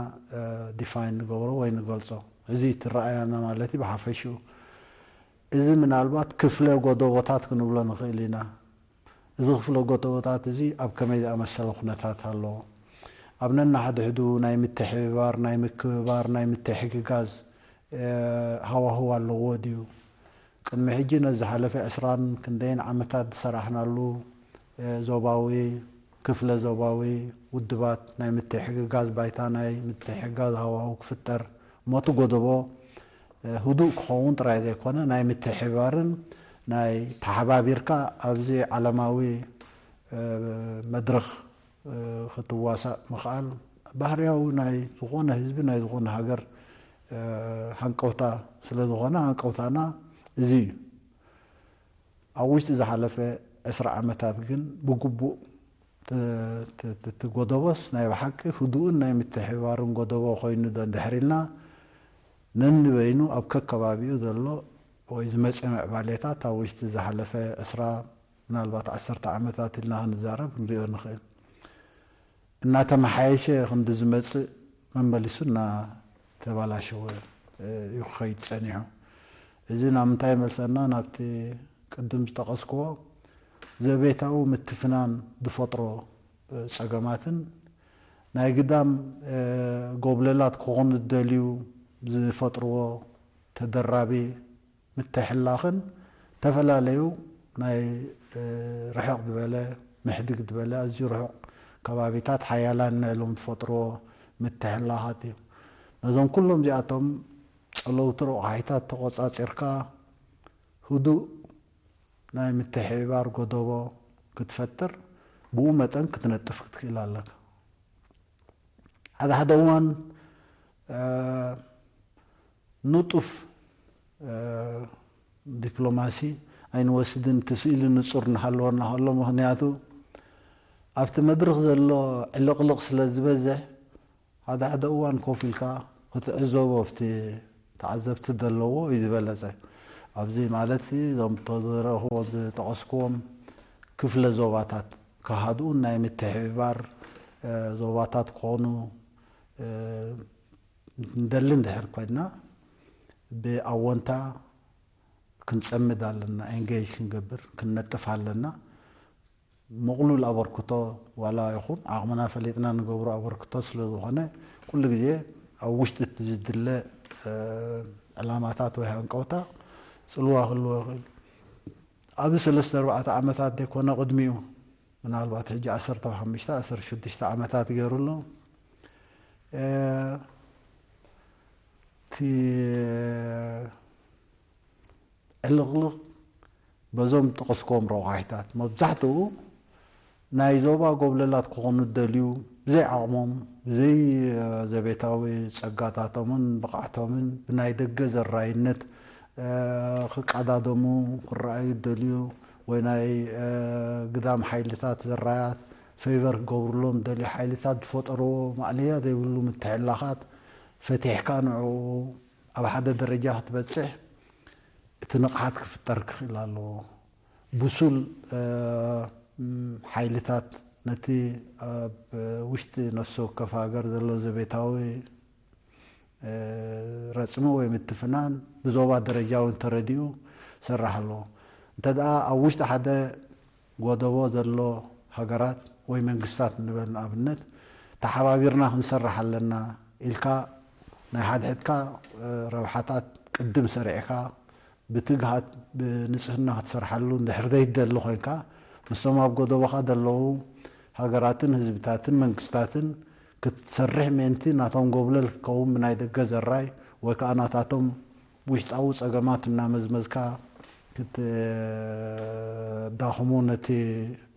ዲፋይን ንገብሮ ወይ ንገልጾ፣ እዚ ትረኣያና ማለት እዩ ብሓፈሽኡ። እዚ ምናልባት ክፍለ ጎደቦታት ክንብሎ ንኽእል ኢና። እዚ ክፍለ ጎደቦታት እዚ ኣብ ከመይ ዝኣመሰለ ኩነታት ኣሎ? ኣብ ነናሕድሕዱ ናይ ምትሕብባር፣ ናይ ምክብባር፣ ናይ ምትሕግጋዝ ሃዋህው ኣለዎ ድዩ? ቅድሚ ሕጂ ነዚ ዝሓለፈ ዕስራን ክንደይን ዓመታት ዝሰራሕናሉ ዞባዊ፣ ክፍለ ዞባዊ ውድባት ናይ ምትሕግጋዝ ባይታ፣ ናይ ምትሕግጋዝ ሃዋህው ክፍጠር፣ ሞቲ ጎደቦ ህዱእ ክኸውን ጥራይ ዘይኮነ፣ ናይ ምትሕብባርን ናይ ተሓባቢርካ ኣብዚ ዓለማዊ መድረኽ ክትዋሳእ ምኽኣል ባህርያዊ ናይ ዝኾነ ህዝቢ፣ ናይ ዝኾነ ሃገር ሃንቀውታ ስለ ዝኾነ፣ ሃንቀውታና እዚ እዩ። ኣብ ውሽጢ ዝሓለፈ ዕስራ ዓመታት ግን ብግቡእ እቲ ጎደቦስ ናይ ብሓቂ ህዱእን ናይ ምትሕብባርን ጎደቦ ኮይኑ ዶ እንድሕር ኢልና፣ ነንበይኑ ኣብ ከከባቢኡ ዘሎ ወይ ዝመጸ ምዕባሌታት ኣብ ውሽጢ ዝሓለፈ ዕስራ፣ ምናልባት ዓሰርተ ዓመታት ኢልና ክንዛረብ ክንሪኦ ንኽእል። እናተመሓየሸ ክንዲ ዝመጽእ መመሊሱ እናተባላሸወ እዩ ክኸይድ ጸኒሑ። እዚ ናብ ምንታይ ይመልሰና? ናብቲ ቅድም ዝጠቐስክዎ ዘቤታዊ ምትፍናን ዝፈጥሮ ጸገማትን ናይ ግዳም ጎብለላት ክኾኑ ዝደልዩ ዝፈጥርዎ ተደራቢ ምትሕላኽን፣ ዝተፈላለዩ ናይ ርሕቕ ዝበለ፣ ምሕድግ ዝበለ፣ ኣዝዩ ርሑቕ ከባቢታት ሓያላን ንዕሎም ዝፈጥርዎ ምትሕላኻት እዩ። ነዞም ኩሎም እዚኣቶም ጸለውቲ ረቑሓይታት ተቖጻጺርካ ህዱእ ናይ ምትሕብባር ጎደቦ ክትፈጥር፣ ብኡ መጠን ክትነጥፍ ክትክእል ኣለካ። ሓደ ሓደ እዋን ንጡፍ ዲፕሎማሲ ኣይንወስድን፣ እቲ ስእሊ ንጹር እናሃለወና ከሎ። ምኽንያቱ ኣብቲ መድረኽ ዘሎ ዕልቕልቕ ስለ ዝበዝሕ፣ ሓደ ሓደ እዋን ኮፍ ኢልካ ክትዕዘቦ ኣብቲ ተዓዘብቲ ዘለዎ እዩ ዝበለጸ። ኣብዚ ማለት እዞም ተረኽቦ ዝጠቐስክዎም ክፍለ ዞባታት ክሃድኡን ናይ ምትሕብባር ዞባታት ክኾኑ ንደሊ እንድሕር ኮይንና፣ ብኣወንታ ክንጸምድ ኣለና፣ ኤንጌጅ ክንገብር፣ ክንነጥፍ ኣለና። ምቕሉል ኣበርክቶ ዋላ ይኹን፣ ዓቕምና ፈሊጥና ንገብሮ ኣበርክቶ ስለ ዝኾነ፣ ኩሉ ግዜ ኣብ ውሽጢ እቲ ዝድለ ዕላማታት ወይ ሃንቀውታ ጽልዋ ክህልዎ ይኽእል። ኣብዚ ሰለስተ ኣርባዕተ ዓመታት ዘይኮነ፣ ቅድሚኡ ምናልባት ሕጂ ዓሰርተ ሓሙሽተ ዓሰርተ ሽዱሽተ ዓመታት ገይሩ ኣሎ። እቲ ዕልቕልቕ በዞም ጠቐስክዎም ረቑሓይታት መብዛሕትኡ ናይ ዞባ ጎብለላት ክኾኑ ዝደልዩ፣ ብዘይ ዓቕሞም፣ ብዘይ ዘቤታዊ ጸጋታቶምን ብቕዓቶምን ብናይ ደገ ዘራይነት ክቀዳደሙ ክረኣዩ ዝደልዩ፣ ወይ ናይ ግዳም ሓይልታት ዘራያት ፌቨር ክገብሩሎም ዝደልዩ ሓይልታት ዝፈጠርዎ ማእለያ ዘይብሉ ምትሕላኻት ፈቲሕካ ንዕኡ ኣብ ሓደ ደረጃ ክትበጽሕ እቲ ንቕሓት ክፍጠር ክኽእል ኣለዎ። ብሱል ሓይልታት ነቲ ኣብ ውሽጢ ነፍሲ ወከፍ ሃገር ዘሎ ዘቤታዊ ረጽሚ ወይ ምትፍናን ብዞባ ደረጃ እውን ተረዲኡ ክሰርሕ ኣለዎ። እንተ ደኣ ኣብ ውሽጢ ሓደ ጎደቦ ዘሎ ሃገራት ወይ መንግስታት ንበል ንኣብነት፣ ተሓባቢርና ክንሰርሕ ኣለና ኢልካ ናይ ሓድሕድካ ረብሓታት ቅድም ሰሪዕካ ብትግሃት ብንጽህና ክትሰርሓሉ እንድሕር ዘይትደሊ ኮይንካ፣ ምስቶም ኣብ ጎደቦኻ ዘለዉ ሃገራትን ህዝብታትን መንግስታትን ክትሰርሕ ምእንቲ ናቶም ጎብለል ክትከውን ብናይ ደገ ዘራይ ወይ ከኣ ናታቶም ውሽጣዊ ጸገማት እናመዝመዝካ ክትዳኽሞ ነቲ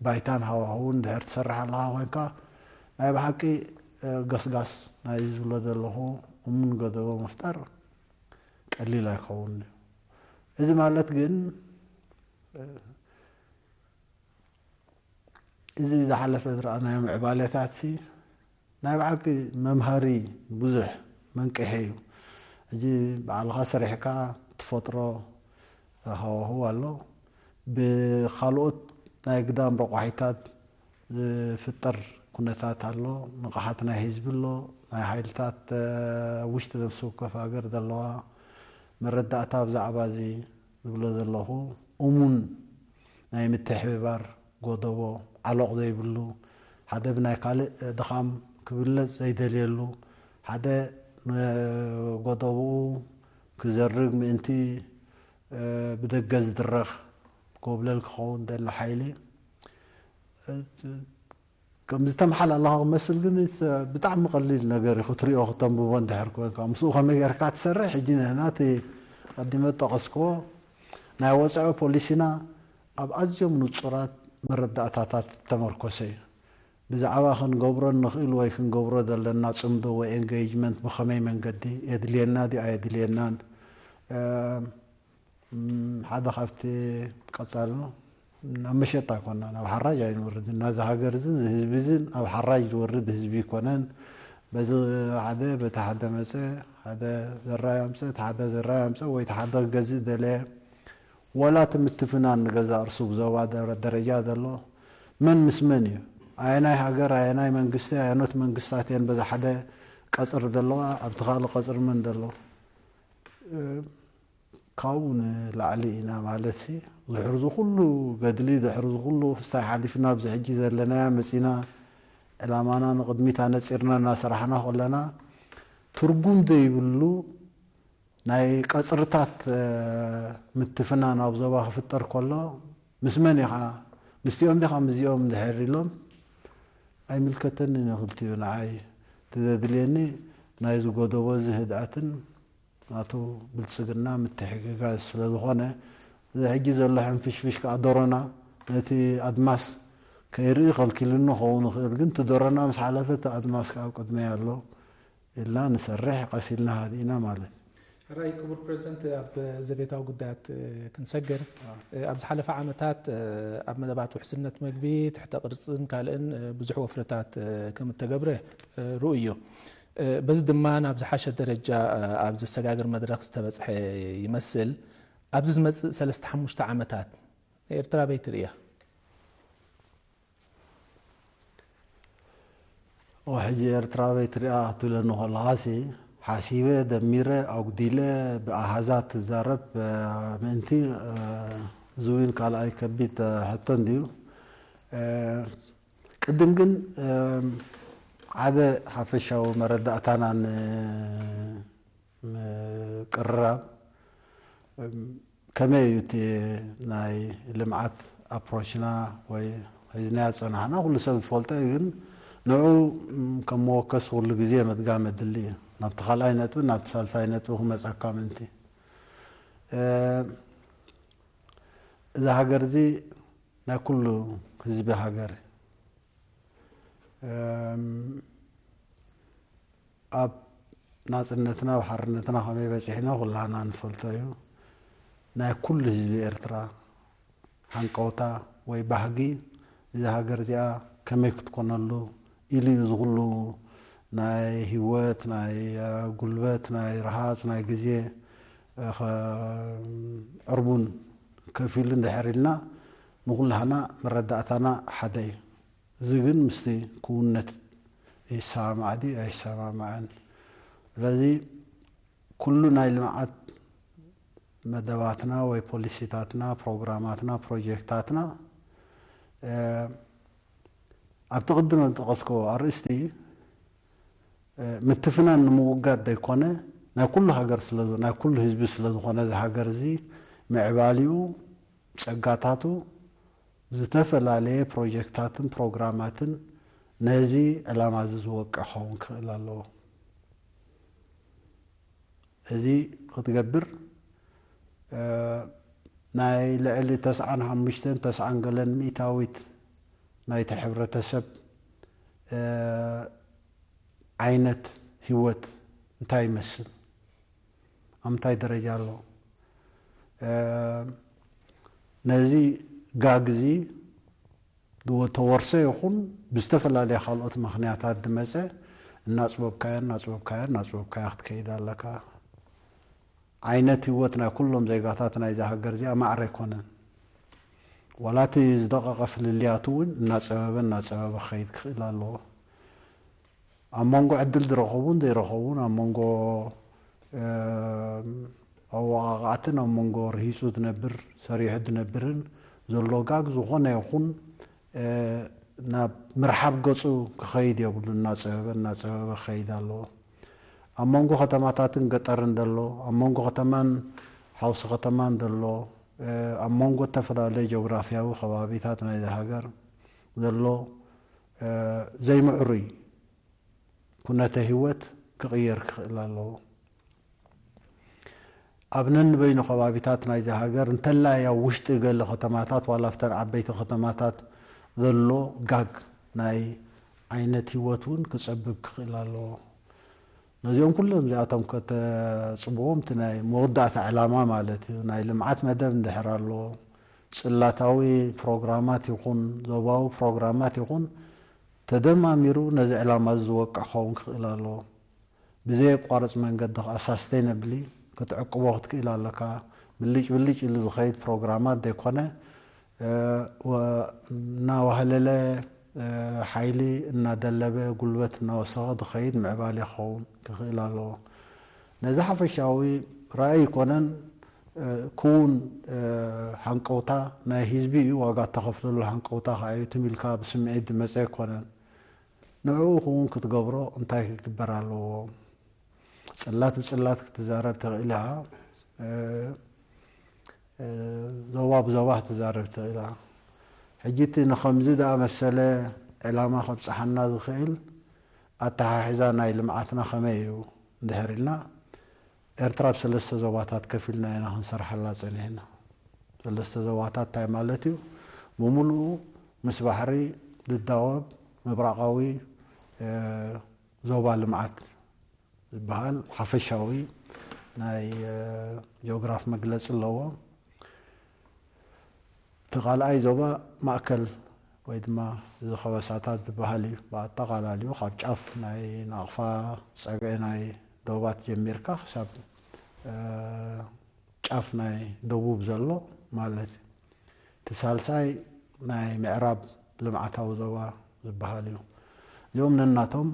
ባይታን ሃዋህውን ድሕር ትሰርሕ ኣለኻ ኮይንካ ናይ ብሓቂ ገስጋስ ናይ ዝብሎ ዘለኹ እሙን ገደቦ ምፍጣር ቀሊል ኣይኸውን እዩ። እዚ ማለት ግን እዚ ዝሓለፈ ዝረኣናዮ ምዕባለታት ሲ ናይ ብሓቂ መምሃሪ ብዙሕ መንቅሒ እዩ። እዚ ባዕልኻ ሰሪሕካ ትፈጥሮ ሃዋህው ኣሎ። ብካልኦት ናይ ግዳም ረቋሒታት ዝፍጠር ኩነታት ኣሎ። ንቕሓት ናይ ህዝቢ ኣሎ። ናይ ሓይልታት ውሽጢ ነፍሲ ወከፍ ሃገር ዘለዋ መረዳእታ ብዛዕባ እዚ ዝብሎ ዘለኹ እሙን ናይ ምትሕብባር ጎደቦ ዓሎቕ ዘይብሉ፣ ሓደ ብናይ ካልእ ድኻም ክብለጽ ዘይደልየሉ፣ ሓደ ንጎደቦኡ ክዘርግ ምእንቲ ብደገ ዝድረኽ ጎብለል ክኸውን ደሊ ሓይሊ ከም ዝተምሓላለኻ ክመስል ግን ብጣዕሚ ቀሊል ነገር እዩ ክትሪኦ ክተንብቦ እንድሕር ኮንካ ምስኡ ከመይ ጌርካ ትሰርሕ። ሕጂ ንሕና እቲ ቀዲመ ጠቐስክዎ ናይ ወፃኢ ፖሊሲና ኣብ ኣዝዮም ንፁራት መረዳእታታት ተመርኮሰ እዩ። ብዛዕባ ክንገብሮ ንኽእል ወይ ክንገብሮ ዘለና ፅምዶ ወይ engagement ብኸመይ መንገዲ የድልየና ድዩ ኣየድልየናን ሓደ ካብቲ ቀጻሊ ናብ መሸጣ ኣይኮናን፣ ኣብ ሓራጅ ኣይንወርድን። ናዚ ሃገር እዝን ህዝቢ እዝን ኣብ ሓራጅ ዝወርድ ህዝቢ ይኮነን። በዚ ሓደ በቲ ሓደ መፀ፣ ሓደ ዘራይ ኣምፀ፣ እቲ ሓደ ዘራይ ኣምፀ ወይ እቲ ሓደ ክገዝእ ደለየ ወላ እቲ ምትፍናን ንገዛእ ርሱ ብዞባ ደረ- ደረጃ ዘሎ መን ምስ መን እዩ? ኣየናይ ሃገር ኣየናይ መንግስቲ ኣየኖት መንግስታት እየን በዛ ሓደ ቀፅሪ ዘለዋ ኣብቲ ካልእ ቀፅሪ መን ዘሎ? ካብኡ ንላዕሊ ኢና ማለት ሲ ድሕሪ ዝኩሉ ገድሊ ድሕሪ ዝኩሉ ክስታይ ሓሊፍና ኣብዚ ሕጂ ዘለናያ መፂና ዕላማና ንቅድሚት ኣነፂርና እናሰራሕና ከለና ትርጉም ዘይብሉ ናይ ቀፅርታት ምትፍናን ኣብ ዞባ ክፍጠር ከሎ ምስ መን ኢኻ ምስቲኦም ዲኻ ምስዚኦም እንድሕር ኢሎም ኣይምልከተንን እዩ ክልቲኡ ንዓይ እቲ ዘድልየኒ ናይ ዝጎደቦ እዚ ህድኣትን ናቱ ብልፅግና ምትሕግጋዝ ስለ ዝኾነ እዚ ሕጂ ዘሎ ሕንፍሽፍሽ ከዓ ዶሮና ነቲ ኣድማስ ከይርኢ ከልኪሉኒ ክኸውን ይኽእል ግን እቲ ዶሮና ምስ ሓለፈ እቲ ኣድማስ ከዓ ኣብ ቅድመይ ኣሎ ኢልና ንሰርሕ ቀስ ኢልና ሃዲእና ማለት እዩ። ሕራይ ክቡር ፕረዚደንት ኣብ ዘቤታዊ ጉዳያት ክንሰግር ኣብ ዝሓለፈ ዓመታት ኣብ መደባት ውሕስነት መግቢ ትሕተ ቅርፅን ካልእን ብዙሕ ወፍርታት ከም እተገብረ ርኡይ እዩ። በዚ ድማ ናብ ዝሓሸ ደረጃ ኣብ ዘሰጋግር መድረኽ ዝተበፅሐ ይመስል። ኣብዚ ዝመፅእ ሰለስተ ሓሙሽተ ዓመታት ንኤርትራ ኣበይ ትርእያ? ሕጂ ኤርትራ ኣበይ ትሪኣ ክትብለኒ ከለኻሲ ሓሲበ ደሚረ ኣጉዲለ ብኣሃዛት ትዛረብ ምእንቲ እዚ እውን ካልኣይ ከቢድ ሕቶ እንድዩ። ቅድም ግን ሓደ ሓፈሻዊ መረዳእታና ንምቅርራብ ከመይ እዩ እቲ ናይ ልምዓት ኣፕሮችና ወይ ሒዝናዮ ዝፀናሕና ኩሉ ሰብ ዝፈልጦ እዩ ግን ንዑ ከም መወከሲ ኩሉ ግዜ ምድጋም የድሊ እዩ ናብቲ ካልኣይ ነጥቢ ናብቲ ሳልሳይ ነጥቢ ክመፀካ ምእንቲ እዛ ሃገር እዚ ናይ ኩሉ ህዝቢ ሃገር ኣብ ናፅነትና ኣብ ሓርነትና ከመይ በፂሕና ኩላና ንፈልጦ እዩ። ናይ ኩሉ ህዝቢ ኤርትራ ሃንቀውታ ወይ ባህጊ እዛ ሃገር እዚኣ ከመይ ክትኮነሉ ኢሉ እዩ ዝኩሉ ናይ ህይወት ናይ ጉልበት ናይ ረሃፅ ናይ ግዜ ዕርቡን ከፊሉ እንድሕር ኢልና ንኩላህና መረዳእታና ሓደ እዩ። እዚ ግን ምስቲ ክውነት ይሰማማዕ ድዩ ኣይሰማማዕን። ስለዚ ኩሉ ናይ ልምዓት መደባትና ወይ ፖሊሲታትና፣ ፕሮግራማትና፣ ፕሮጀክታትና ኣብቲ ቅድም ዝጠቐስክዎ ኣርእስቲ ምትፍናን ንምውጋድ ዘይኮነ ናይ ኩሉ ሃገር ስለ ናይ ኩሉ ህዝቢ ስለ ዝኾነ እዚ ሃገር እዚ ምዕባሊኡ ጸጋታቱ ዝተፈላለየ ፕሮጀክታትን ፕሮግራማትን ነዚ ዕላማ እዚ ዝወቅዕ ክኸውን ክኽእል ኣለዎ። እዚ ክትገብር ናይ ልዕሊ ተስዓን ሓሙሽተን ተስዓን ገለን ሚእታዊት ናይቲ ሕብረተሰብ ዓይነት ህይወት እንታይ ይመስል? ኣብ ምንታይ ደረጃ ኣሎ? ነዚ ጋግ እዚ ተወርሰ ይኹን ብዝተፈላለየ ካልኦት ምኽንያታት ዝመፀ እናፅበብካዮ እናፅበብካዮ እናፅበብካዮ ክትከይድ ኣለካ። ዓይነት ህይወት ናይ ኩሎም ዜጋታት ናይዛ ሃገር እዚኣ ማዕረ ኣይኮነን። ዋላ እቲ ዝደቐቐ ፍልልያቱ እውን እናፀበበ እናፀበበ ክኸይድ ክኽእል ኣለዎ። ኣብ መንጎ ዕድል ዝረኸቡን ዘይረኸቡን፣ ኣብ መንጎ ኣወቓቕዓትን ኣብ መንጎ ርሂፁ ዝነብር ሰሪሑ ዝነብርን ዘሎ ጋግ ዝኾነ ይኹን ናብ ምርሓብ ገፁ ክኸይድ የብሉ። እናፀበበ እናፀበበ ክኸይድ ኣለዎ። ኣብ መንጎ ከተማታትን ገጠርን ዘሎ፣ ኣብ መንጎ ከተማን ሓውሲ ከተማን ዘሎ፣ ኣብ መንጎ ዝተፈላለዩ ጂኦግራፊያዊ ከባቢታት ናይዚ ሃገር ዘሎ ዘይምዕሩይ ኩነተ ህይወት ክቕየር ክኽእል ኣለዎ። ኣብ ነንበይኑ ከባቢታት ናይዚ ሃገር እንተላይ ኣብ ውሽጢ ገለ ከተማታት ዋላ ኣብተን ዓበይቲ ከተማታት ዘሎ ጋግ ናይ ዓይነት ህይወት እውን ክፀብብ ክኽእል ኣለዎ። ነዚኦም ኩሎም እዚኣቶም ከተፅብዎም እቲ ናይ መወዳእታ ዕላማ ማለት እዩ። ናይ ልምዓት መደብ እንድሕር ኣሎ፣ ፅላታዊ ፕሮግራማት ይኹን ዞባዊ ፕሮግራማት ይኹን ተደማሚሩ ነዚ ዕላማ እዚ ዝወቅዕ ክኸውን ክኽእል ኣለዎ። ብዘየቋርፅ መንገዲ ከዓ ሳስተይነብሊ ክትዕቅቦ ክትክእል ኣለካ። ብልጭ ብልጭ ኢሉ ዝኸይድ ፕሮግራማት ዘይኮነ እናዋህለለ ሓይሊ እናደለበ ጉልበት እናወሰኸ ዝኸይድ ምዕባለ ክኸውን ክኽእል ኣለዎ። ነዚ ሓፈሻዊ ራእይ ይኮነን ክውን ሃንቀውታ ናይ ህዝቢ እዩ። ዋጋ እተኸፍለሉ ሃንቀውታ ከዓ እዩ። ትም ኢልካ ብስምዒት ዝመፀ ኣይኮነን። ንዕኡ ክውን ክትገብሮ እንታይ ክግበር ኣለዎ? ፅላት ብፅላት ክትዛረብ ትኽእል ኢኻ። ዞባ ብዞባ ክትዛረብ ትኽእል ኢኻ። ሕጂ እቲ ንኸምዚ ዝኣመሰለ ዕላማ ከብፅሓና ዝኽእል ኣተሓሕዛ ናይ ልምዓትና ከመይ እዩ እንድሕር ኢልና፣ ኤርትራ ኣብ ሰለስተ ዞባታት ከፊልና ኢና ክንሰርሓላ ፀኒሕና። ሰለስተ ዞባታት እንታይ ማለት እዩ? ብምሉኡ ምስ ባሕሪ ዝዳወብ ምብራቓዊ ዞባ ልምዓት ዝበሃል ሓፈሻዊ ናይ ጂኦግራፍ መግለፂ ኣለዎ። እቲ ካልኣይ ዞባ ማእከል ወይ ድማ እዚ ከበሳታት ዝበሃል እዩ። ብኣጠቓላሊኡ ካብ ጫፍ ናይ ናቕፋ ፀግዒ ናይ ዶባት ጀሚርካ ክሳብ ጫፍ ናይ ደቡብ ዘሎ ማለት እዩ። እቲ ሳልሳይ ናይ ምዕራብ ልምዓታዊ ዞባ ዝበሃል እዩ። እዚኦም ነናቶም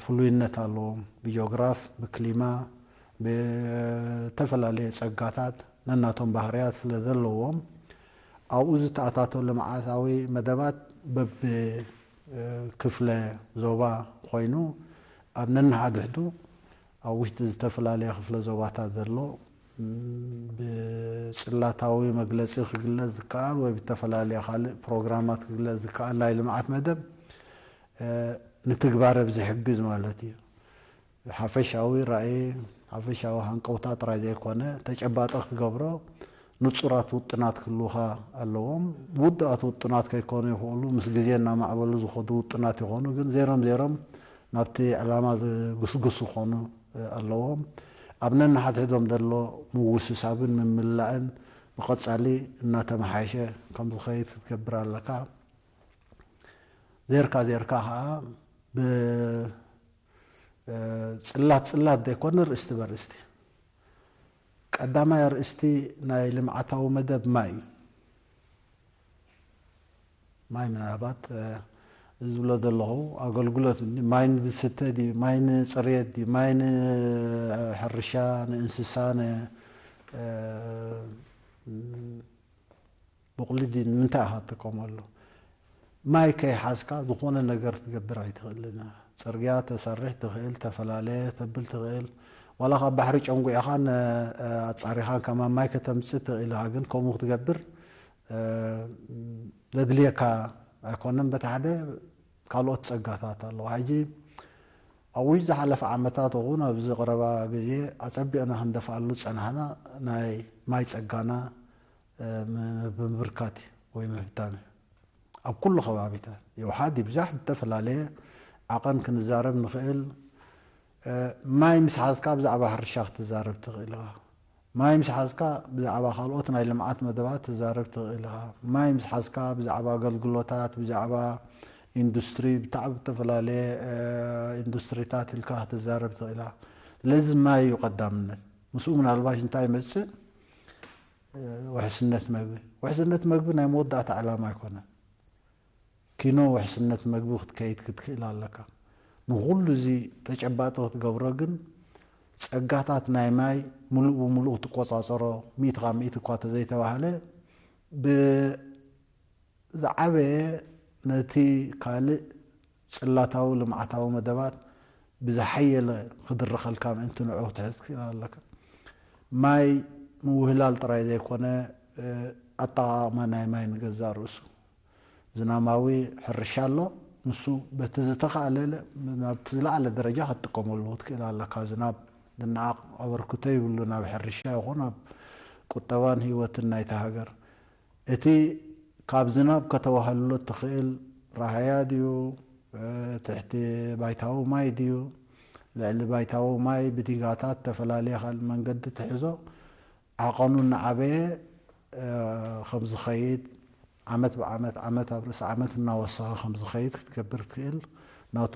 ፍሉይነት ኣለዎም። ብጂኦግራፍ፣ ብክሊማ፣ ብተፈላለየ ፀጋታት ነናቶም ባህርያት ስለ ዘለዎም ኣብኡ ዝተኣታቶ ልምዓታዊ መደባት በብክፍለ ዞባ ኮይኑ ኣብ ነንሓድሕዱ ኣብ ውሽጢ ዝተፈላለየ ክፍለ ዞባታት ዘሎ ብፅላታዊ መግለፂ ክግለፅ ዝከኣል ወይ ብተፈላለየ ካልእ ፕሮግራማት ክግለፅ ዝከኣል ናይ ልምዓት መደብ ንትግባረ ብዝሕግዝ ማለት እዩ። ሓፈሻዊ ራእይ፣ ሓፈሻዊ ሃንቀውታ ጥራይ ዘይኮነ ተጨባጢ ክገብሮ ንፁራት ውጥናት ክህልውኻ ኣለዎም። ውዱኣት ውጥናት ከይኮኑ ይኽእሉ፣ ምስ ግዜ እናማዕበሉ ዝኸዱ ውጥናት ይኾኑ፣ ግን ዜሮም ዜሮም ናብቲ ዕላማ ዝግስግሱ ክኾኑ ኣለዎም። ኣብ ነንሓድሕዶም ዘሎ ምውስሳብን ምምላእን ብቐጻሊ እናተመሓየሸ ከም ዝኸይድ ክትገብር ኣለካ። ዜርካ ዜርካ ከዓ ብፅላት ፅላት ዘይኮነ ርእስቲ በርእስቲ። ቀዳማይ ኣርእስቲ ናይ ልምዓታዊ መደብ ማይ እዩ። ማይ ምናልባት ዝብሎ ዘለኹ ኣገልግሎት ማይ ንዝስተ ድዩ፣ ማይ ንፅርየት ድዩ፣ ማይ ንሕርሻ፣ ንእንስሳ፣ ንቡቕሊ ድዩ፣ ንምንታይ ኢኻ ትጥቀመሉ? ማይ ከይሓዝካ ዝኾነ ነገር ትገብር ኣይትኽእልን። ፅርግያ ተሰርሕ ትኽእል፣ ተፈላለየ ተብል ትኽእል፣ ዋላ ካብ ባሕሪ ጨንጉዕኻን ኣፃሪኻን ከማን ማይ ከተምፅእ ትኽእል ኢኻ። ግን ከምኡ ክትገብር ዘድልየካ ኣይኮነን። በቲ ሓደ ካልኦት ፀጋታት ኣለዋ። ሕጂ ኣብ ውሽጢ ዝሓለፈ ዓመታት እውን ኣብዚ ቀረባ ግዜ ኣፀቢቕና ክንደፍኣሉ ዝፀናሕና ናይ ማይ ፀጋና ምብርካት እዩ ወይ ምህብታም እዩ። ኣብ ኩሉ ከባቢታት ይውሓድ ይብዛሕ ብተፈላለየ ዓቐን ክንዛረብ ንኽእል። ማይ ምስ ሓዝካ ብዛዕባ ሕርሻ ክትዛረብ ትኽእል ኢኻ። ማይ ምስ ሓዝካ ብዛዕባ ካልኦት ናይ ልምዓት መደባት ትዛረብ ትኽእል ኢኻ። ማይ ምስ ሓዝካ ብዛዕባ ኣገልግሎታት፣ ብዛዕባ ኢንዱስትሪ፣ ብጣዕሚ ዝተፈላለየ ኢንዱስትሪታት ኢልካ ክትዛረብ ትኽእል ኢኻ። ስለዚ ማይ እዩ ቀዳምነት። ምስኡ ምናልባሽ እንታይ ይመፅእ? ውሕስነት መግቢ። ውሕስነት መግቢ ናይ መወዳእታ ዕላማ ኣይኮነን። ኪኖ ውሕስነት መግቢ ክትከይድ ክትክእል ኣለካ። ንኹሉ እዚ ተጨባጢ ክትገብሮ ግን ፀጋታት ናይ ማይ ሙሉእ ብሙሉእ ክትቆፃፀሮ ሚእቲ ካብ ሚእቲ እኳ ተዘይተባህለ ብዝዓበየ ነቲ ካልእ ፅላታዊ ልምዓታዊ መደባት ብዝሓየለ ክድርኸልካ ምእንቲ ንዑ ክትሕዝ ትክእል ኣለካ። ማይ ምውህላል ጥራይ ዘይኮነ ኣጠቓቕማ ናይ ማይ ንገዛእ ርእሱ ዝናማዊ ሕርሻ ኣሎ። ንሱ በቲ ዝተኻእለ ናብቲ ዝለዓለ ደረጃ ክትጥቀመሉ ክትክእል ኣለካ። ዝናብ ዝነዓቕ ኣበርክቶ ይብሉ ናብ ሕርሻ ይኹን ኣብ ቁጠባን ህይወትን ናይቲ ሃገር። እቲ ካብ ዝናብ ከተዋህልሎ እትኽእል ራህያ ድዩ፣ ትሕቲ ባይታዊ ማይ ድዩ፣ ልዕሊ ባይታዊ ማይ ብዲጋታት ተፈላለየ ካልእ መንገዲ ትሕዞ ዓቐኑ እናዓበየ ከም ዝኸይድ ዓመት ብዓመት ዓመት ኣብ ርእሲ ዓመት እናወሰኸ ከም ዝኸይድ ክትገብር ትኽእል ናቱ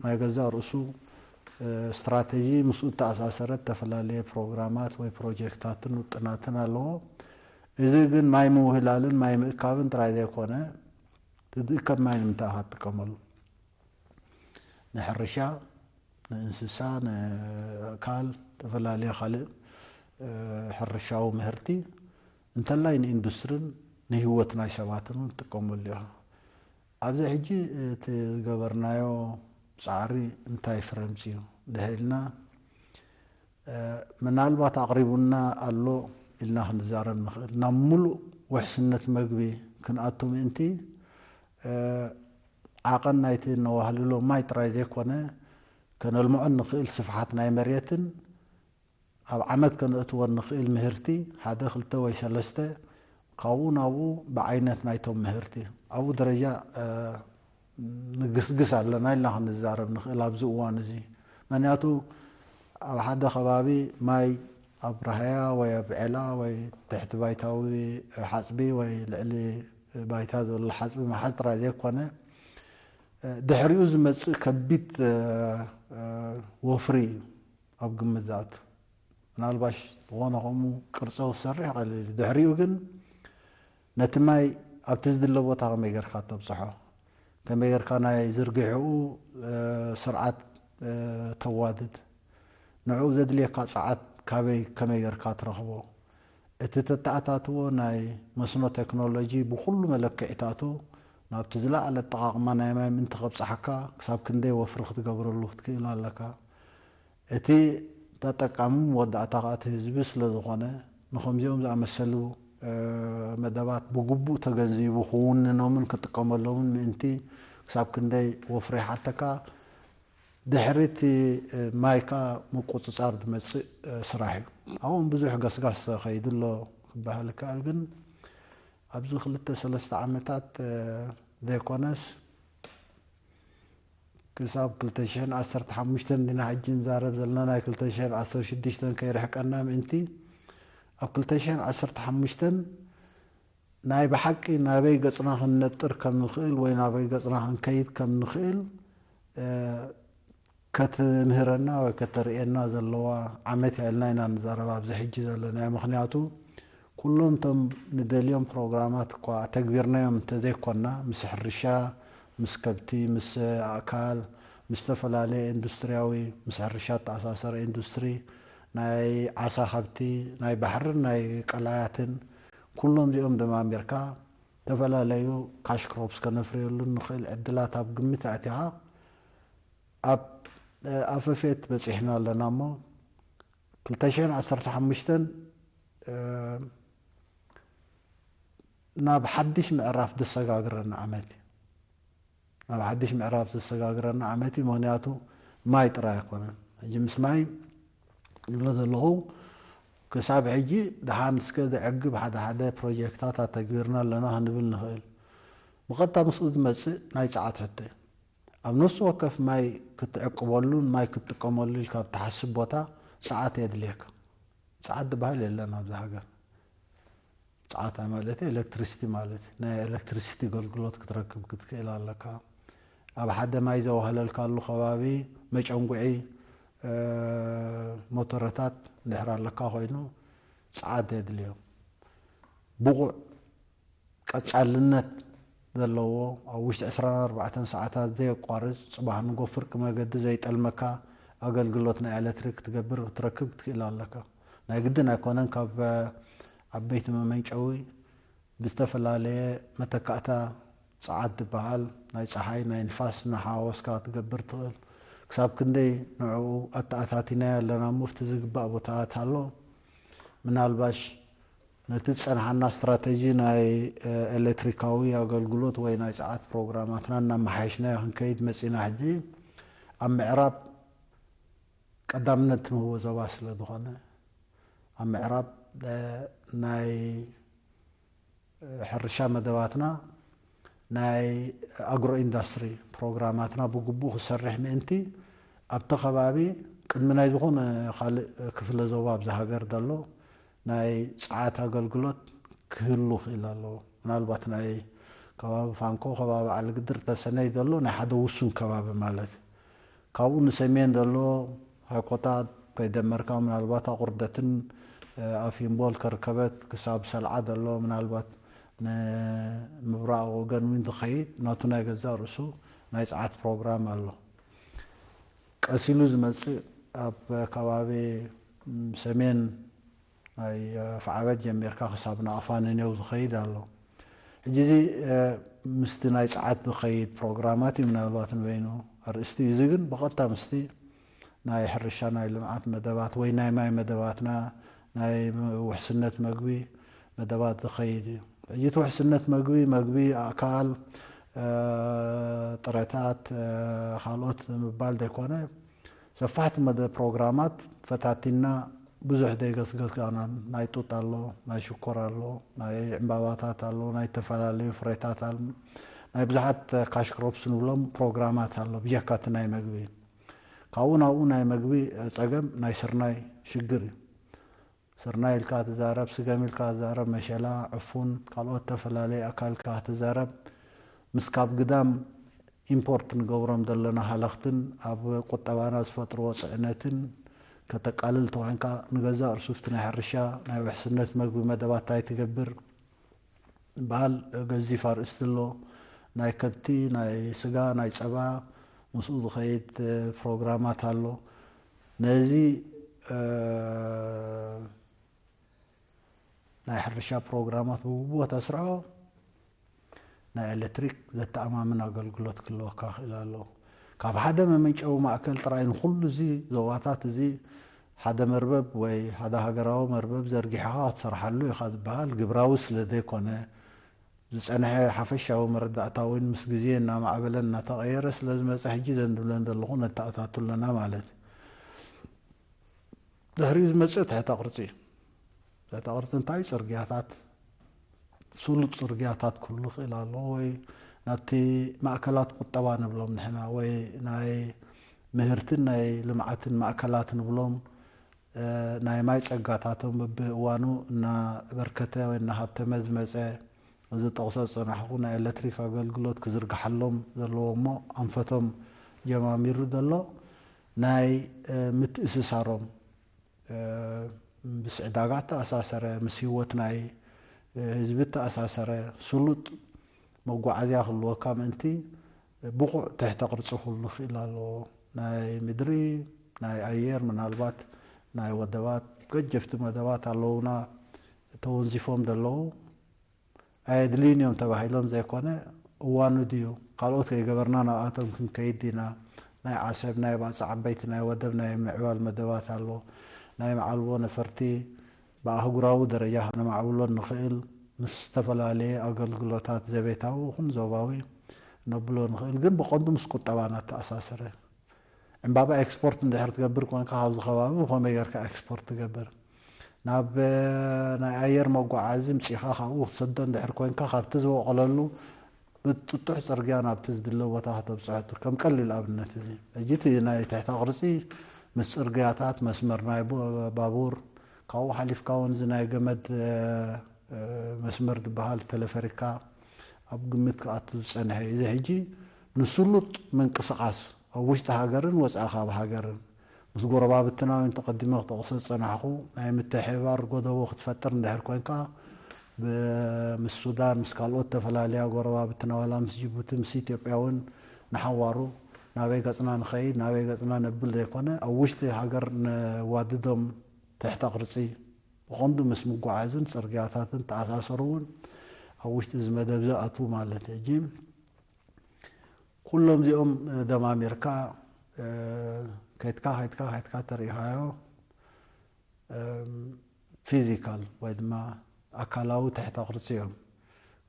ናይ ገዛእ ርእሱ ስትራተጂ ምስኡ እተኣሳሰረ ዝተፈላለየ ፕሮግራማት ወይ ፕሮጀክታትን ውጥናትን ኣለዎ። እዚ ግን ማይ ምውህላልን ማይ ምእካብን ጥራይ ዘይኮነ ትድእከብ ማይ ንምንታይ ኢኻ ትጥቀመሉ? ንሕርሻ፣ ንእንስሳ፣ ንኣእካል፣ ዝተፈላለየ ካልእ ሕርሻዊ ምህርቲ እንተላይ ንኢንዱስትርን ንህይወት ናይ ሰባትን እውን ትጥቀመሉ ኢኻ። ኣብዚ ሕጂ እቲ ዝገበርናዮ ፃዕሪ እንታይ ፍረ ኣምፅኡ እንድሕር ኢልና ምናልባት ኣቕሪቡና ኣሎ ኢልና ክንዛረብ ንኽእል። ናብ ሙሉእ ውሕስነት መግቢ ክንኣቱ ምእንቲ ዓቐን ናይቲ ነዋህልሎ ማይ ጥራይ ዘይኮነ ከነልምዖ እንኽእል ስፍሓት ናይ መሬትን ኣብ ዓመት ከነእትዎ እንኽእል ምህርቲ ሓደ ክልተ ወይ ሰለስተ ካብኡ ናብኡ ብዓይነት ናይቶም ምህርቲ ኣብኡ ደረጃ ንግስግስ ኣለና ኢልና ክንዛረብ ንኽእል ኣብዚ እዋን እዚ። ምክንያቱ ኣብ ሓደ ከባቢ ማይ ኣብ ራህያ ወይ ኣብ ዔላ ወይ ትሕቲ ባይታዊ ሓፅቢ ወይ ልዕሊ ባይታ ዘሎ ሓፅቢ ምሓዝ ጥራይ ዘይኮነ ድሕሪኡ ዝመፅእ ከቢድ ወፍሪ እዩ ኣብ ግምት ዝኣቱ። ምናልባሽ ዝኾነ ከምኡ ቅርፂ ክሰርሕ ቀሊል እዩ። ድሕሪኡ ግን ነቲ ማይ ኣብቲ ዝድለ ቦታ ከመይ ጌርካ ተብፅሖ፣ ከመይ ጌርካ ናይ ዝርግሕኡ ስርዓት ተዋድድ፣ ንዕኡ ዘድልየካ ፀዓት ካበይ ከመይ ጌርካ ትረኽቦ፣ እቲ ተተኣታትዎ ናይ መስኖ ቴክኖሎጂ ብኹሉ መለክዒታቱ ናብቲ ዝለዓለ ኣጠቓቕማ ናይ ማይ ምእንቲ ከብፅሓካ ክሳብ ክንደይ ወፍሪ ክትገብረሉ ክትክእል ኣለካ። እቲ ተጠቃሚ መወዳእታ ከዓ እቲ ህዝቢ ስለ ዝኾነ ንከምዚኦም ዝኣመሰሉ መደባት ብግቡእ ተገንዚቡ ክውንኖምን ክጥቀመሎምን ምእንቲ ክሳብ ክንደይ ወፍሪ ይሓተካ። ድሕሪ እቲ ማይ ከዓ ምቁፅፃር ዝመፅእ ስራሕ እዩ። ኣብኦም ብዙሕ ገስጋስ ከይዱ ኣሎ ክበሃል ይከኣል። ግን ኣብዚ ክልተ ሰለስተ ዓመታት ዘይኮነስ ክሳብ ክልተ ሽሕን ዓሰርተ ሓሙሽተን ዲና ሕጂ ንዛረብ ዘለና ናይ ክልተ ሽሕን ዓሰርተ ሽዱሽተን ከይርሕቀና ምእንቲ ኣብ ክልተ ሽሕን ዓሰርተ ሓሙሽተን ናይ ብሓቂ ናበይ ገፅና ክንነጥር ከም ንኽእል ወይ ናበይ ገፅና ክንከይድ ከም ንኽእል ከትምህረና ወይ ከተርእየና ዘለዋ ዓመት እያ ኢልና ኢና ንዛረብ ኣብዚ ሕጂ ዘለናዮ። ምኽንያቱ ኩሎም እቶም ንደልዮም ፕሮግራማት እኳ ኣተግቢርናዮም እንተዘይኮና ምስ ሕርሻ፣ ምስ ከብቲ፣ ምስ ኣእካል፣ ምስ ዝተፈላለየ ኢንዱስትሪያዊ ምስ ሕርሻ እተኣሳሰረ ኢንዱስትሪ ናይ ዓሳ ሃብቲ ናይ ባሕርን ናይ ቀላያትን ኩሎም እዚኦም ደማሚርካ ዝተፈላለዩ ካሽ ክሮፕስ ከነፍርየሉ ንኽእል ዕድላት ኣብ ግምት ኣእቲኻ ኣብ ኣፈፌት በፂሕና ኣለና እሞ ክልተ ሽሕን ዓሰርተ ሓሙሽተን ናብ ሓድሽ ምዕራፍ ዘሰጋግረና ዓመት እዩ። ናብ ሓድሽ ምዕራፍ ዘሰጋግረና ዓመት እዩ። ምክንያቱ ማይ ጥራይ ኣይኮነን። ሕጂ ምስ ማይ ዝብሎ ዘለኹ ክሳብ ሕጂ ደሓን እስከ ዘዕግብ ሓደ ሓደ ፕሮጀክታት ኣተግቢርና ኣለና ክንብል ንኽእል። ብቐጥታ ምስኡ ዝመጽእ ናይ ጸዓት ሕቶ እዩ። ኣብ ነፍሲ ወከፍ ማይ ክትዕቅበሉን ማይ ክትጥቀመሉ ኢልካ ኣብ ትሓስብ ቦታ ጸዓት የድልየካ። ጸዓት ዝበሃል የለን ኣብዚ ሃገር። ጸዓት ማለት ኤሌክትሪሲቲ ማለት እዩ። ናይ ኤሌክትሪሲቲ ኣገልግሎት ክትረክብ ክትክእል ኣለካ። ኣብ ሓደ ማይ ዘዋህለልካሉ ከባቢ መጨንጉዒ ሞተረታት እንድሕር ኣለካ ኮይኑ ጸዓት የድልዮ። ብቑዕ ቀጻልነት ዘለዎ ኣብ ውሽጢ ዕስራን ኣርባዕተን ሰዓታት ዘየቋርጽ ጽባሕ ንጎ ፍርቂ መገዲ ዘይጠልመካ ኣገልግሎት ናይ ኤሌክትሪክ ክትገብር ክትረክብ ክትክእል ኣለካ። ናይ ግድን ኣይኮነን ካብ ዓበይቲ መመንጨዊ ብዝተፈላለየ መተካእታ ጸዓት ዝበሃል ናይ ጸሓይ ናይ ንፋስ እናሓዋወስካ ክትገብር ትኽእል። ክሳብ ክንደይ ንዕኡ ኣተኣታቲናዮ ኣለና እሞ ኣብቲ ዝግባእ ቦታታት ኣሎ። ምናልባሽ ነቲ ዝጸንሓና ስትራተጂ ናይ ኤሌክትሪካዊ ኣገልግሎት ወይ ናይ ጸዓት ፕሮግራማትና እናመሓየሽናዮ ክንከይድ መጺና። ሕጂ ኣብ ምዕራብ ቀዳምነት ንህቦ ዞባ ስለ ዝኾነ ኣብ ምዕራብ ናይ ሕርሻ መደባትና ናይ ኣግሮ ኢንዳስትሪ ፕሮግራማትና ብግቡእ ክሰርሕ ምእንቲ ኣብቲ ከባቢ ቅድሚ ናይ ዝኾነ ካልእ ክፍለ ዞባ ኣብዚ ሃገር ዘሎ ናይ ጸዓት ኣገልግሎት ክህሉ ክእል ኣለዎ። ምናልባት ናይ ከባቢ ፋንኮ ከባቢ ዓሊ ግድር ተሰነይ ዘሎ ናይ ሓደ ውሱን ከባቢ ማለት እዩ። ካብኡ ንሰሜን ዘሎ ሃይኮታ ከይደመርካ ምናልባት ኣቑርደትን ኣፊምቦል ከርከበት ክሳብ ሰልዓ ዘሎ ምናልባት ንምብራቕ ወገን እውን ዝኸይድ ናቱ ናይ ገዛእ ርእሱ ናይ ጸዓት ፕሮግራም ኣሎ። ቀሲሉ ዝመጽእ ኣብ ከባቢ ሰሜን ናይ ኣፍዓበት ጀሚርካ ክሳብ ናቕፋ ንኔው ዝኸይድ ኣሎ። ሕጂ እዚ ምስቲ ናይ ጸዓት ዝኸይድ ፕሮግራማት እዩ ምናልባት ንበይኑ ኣርእስቲ እዩ። እዚ ግን ብቐጥታ ምስቲ ናይ ሕርሻ ናይ ልምዓት መደባት ወይ ናይ ማይ መደባትና ናይ ውሕስነት መግቢ መደባት ዝኸይድ እዩ። ሕጂ እቲ ውሕስነት መግቢ መግቢ ኣእካል ጥረታት ካልኦት ምባል ዘይኮነ ሰፋሕቲ መደ ፕሮግራማት ፈታቲና ብዙሕ ዘይገስገስካናን ናይ ጡጥ ኣሎ፣ ናይ ሽኮር ኣሎ፣ ናይ ዕምባባታት ኣሎ፣ ናይ ዝተፈላለዩ ፍሬታት ኣሎ፣ ናይ ብዙሓት ካሽ ክሮፕስ ንብሎም ፕሮግራማት ኣሎ ብጀካ እቲ ናይ መግቢ። ካብኡ ናብኡ ናይ መግቢ ጸገም ናይ ስርናይ ሽግር እዩ። ስርናይ ኢልካ ትዛረብ፣ ስገም ኢልካ ትዛረብ፣ መሸላ፣ ዕፉን፣ ካልኦት ተፈላለየ ኣካል ኢልካ ትዛረብ ምስ ካብ ግዳም ኢምፖርት ንገብሮም ዘለና ሃለኽትን ኣብ ቁጠባና ዝፈጥርዎ ጽዕነትን ከተቃልል ተኾይንካ ንገዛእ ርእሱ እቲ ናይ ሕርሻ ናይ ውሕስነት መግቢ መደባት እንታይ ትገብር በሃል ገዚፍ ኣርእስቲ ኣሎ። ናይ ከብቲ፣ ናይ ስጋ፣ ናይ ጸባ ምስኡ ዝኸይድ ፕሮግራማት ኣሎ። ነዚ ናይ ሕርሻ ፕሮግራማት ብግቡእ ተስርዖ ናይ ኤሌክትሪክ ዘተኣማምን ኣገልግሎት ክህልወካ ክእል ኣለዎ። ካብ ሓደ መመንጨዊ ማእከል ጥራይ ንኹሉ እዚ ዞባታት እዚ ሓደ መርበብ ወይ ሓደ ሃገራዊ መርበብ ዘርጊሕኻ ክትሰርሓሉ ኢኻ ዝበሃል ግብራዊ ስለ ዘይኮነ ዝጸንሐ ሓፈሻዊ መረዳእታ እውን ምስ ግዜ እናማዕበለ እናተቐየረ ስለ ዝመጸ ሕጂ ዘን ዝብለን ዘለኹ ነተኣታቱ ኣለና ማለት እዩ። ድሕሪኡ ዝመጽእ ትሕተ ቅርጺ እዩ። ትሕተ ቅርጺ እንታይ እዩ? ጽርግያታት፣ ስሉጥ ጽርግያታት ክህሉ ይኽእል ኣሎ ወይ ናብቲ ማእከላት ቁጠባ ንብሎም ንሕና ወይ ናይ ምህርትን ናይ ልምዓትን ማእከላት ንብሎም ናይ ማይ ጸጋታቶም በብእዋኑ እናበርከተ ወይ እናሃብተመ ዝመጸ እዚ ጠቕሶ ዝጸናሕኩ ናይ ኤሌክትሪክ ኣገልግሎት ክዝርግሓሎም ዘለዎ እሞ ኣንፈቶም ጀማሚሩ ዘሎ ናይ ምትእስሳሮም ምስ ዕዳጋ እተኣሳሰረ፣ ምስ ህይወት ናይ ህዝቢ እተኣሳሰረ ስሉጥ መጓዓዝያ ክህልወካ ምእንቲ ብቑዕ ትሕተ ቅርጺ ክህሉ ክእል ኣለዎ። ናይ ምድሪ፣ ናይ ኣየር፣ ምናልባት ናይ ወደባት፣ ገጀፍቲ መደባት ኣለዉና ተወንዚፎም ዘለዉ። ኣየድልዩን እዮም ተባሂሎም ዘይኮነ፣ እዋኑ ድዩ? ካልኦት ከይገበርና ናብኣቶም ክንከይድ ዲና? ናይ ዓሰብ፣ ናይ ባጽዕ ዓበይቲ ናይ ወደብ ናይ ምዕባል መደባት ኣሎ። ናይ መዓልቦ ነፈርቲ ብኣህጉራዊ ደረጃ ከነማዕብሎ ንኽእል ምስ ዝተፈላለየ ኣገልግሎታት ዘቤታዊ ይኹን ዞባዊ ነብሎ ንኽእል፣ ግን ብቐንዱ ምስ ቁጠባና እተኣሳሰረ። ዕምባባ ኤክስፖርት እንድሕር ትገብር ኮንካ ካብዚ ከባቢ ብኸመይ ጌርካ ኤክስፖርት ትገብር? ናብ ናይ ኣየር መጓዓዚ ምፂኻ ካብኡ ክትሰዶ እንድሕር ኮንካ ካብቲ ዝበቆለሉ ብጥጡሕ ፅርግያ ናብቲ ዝድለ ቦታ ከተብፅሖ ትር ከም ቀሊል ኣብነት እዚ ሕጂ እቲ ናይ ትሕተ ቅርፂ ምስ ፅርግያታት መስመር ናይ ባቡር ካብኡ ሓሊፍካ እውን እዚ ናይ ገመድ መስመር ዝበሃል ተለፈሪካ ኣብ ግምት ክኣቱ ዝፀንሐ እዩ። እዚ ሕጂ ንስሉጥ ምንቅስቃስ ኣብ ውሽጢ ሃገርን ወፃኢ ካብ ሃገርን ምስ ጎረባብትና እውን ተቐዲመ ክጠቕሶ ዝፀናሕኩ ናይ ምትሕባር ጎደቦ ክትፈጥር እንድሕር ኮንካ ምስ ሱዳን ምስ ካልኦት ተፈላለያ ጎረባብትና ዋላ ምስ ጅቡቲ ምስ ኢትዮጵያ እውን ንሓዋሩ ናበይ ገፅና ንኸይድ ናበይ ገፅና ነብል ዘይኮነ ኣብ ውሽጢ ሃገር ነዋድዶም ትሕተ ቅርፂ ብቐንዱ ምስ ምጓዓዝን ፅርግያታትን ተኣሳሰሩ እውን ኣብ ውሽጢ እዚ መደብ ዝኣትዉ ማለት እዩ። ኩሎም እዚኦም ደማሚርካ ከይትካ ከይትካ ከይትካ ተሪኢኻዮ ፊዚካል ወይ ድማ ኣካላዊ ትሕተ ቅርፂ እዮም።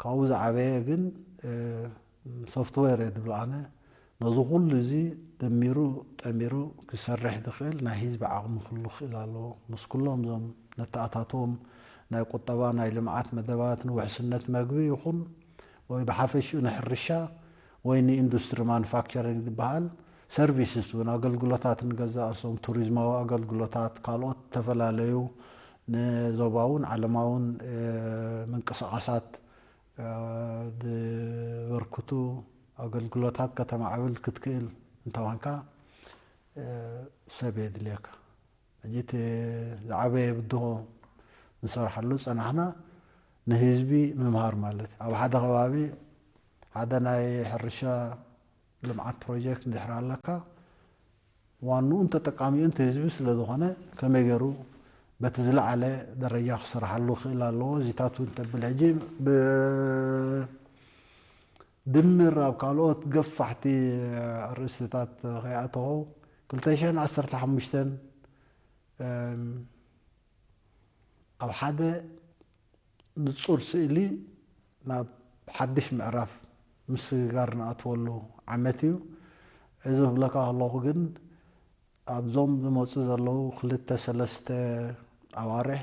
ካብኡ ዝዓበየ ግን ሶፍትዌር እየ ዝብል ኣነ። ነዚ ኩሉ እዚ ደሚሩ ጠሚሩ ክሰርሕ ዝኽእል ናይ ህዝቢ ዓቕሚ ክህሉ ክኽእል ኣለዎ። ምስ ኩሎም እዞም ነተኣታትዎም ናይ ቁጠባ ናይ ልምዓት መደባት ንውሕስነት መግቢ ይኹን ወይ ብሓፈሽኡ ንሕርሻ ወይ ንኢንዱስትሪ ማኑፋክቸሪንግ ዝበሃል ሰርቪስስ እውን ኣገልግሎታት ንገዛእ ርእሶም ቱሪዝማዊ ኣገልግሎታት ካልኦት ዝተፈላለዩ ንዞባውን ዓለማውን ምንቅስቃሳት ዝበርክቱ ኣገልግሎታት ከተማዕብል ክትክእል እንተኾንካ ሰብ የድልየካ። ሕጂ እቲ ዝዓበየ ብድሆ ንሰርሓሉ ዝፀናሕና ንህዝቢ ምምሃር ማለት እዩ። ኣብ ሓደ ከባቢ ሓደ ናይ ሕርሻ ልምዓት ፕሮጀክት እንድሕር ኣለካ ዋንኡን ተጠቃሚኡን እቲ ህዝቢ ስለ ዝኾነ ከመይ ገይሩ በቲ ዝለዓለ ደረጃ ክሰርሓሉ ክኽእል ኣለዎ። እዚታት እውን ተብል ሕጂ ድምር ኣብ ካልኦት ገፋሕቲ ኣርእስትታት ከይኣተኹ ክልተ ሽሕን ዓሰርተ ሓሙሽተን ኣብ ሓደ ንጹር ስእሊ ናብ ሓድሽ ምዕራፍ ምስግጋር ንኣትወሉ ዓመት እዩ። እዚ ክብለካ ከለኹ ግን ኣብዞም ዝመፁ ዘለዉ ክልተ ሰለስተ ኣዋርሕ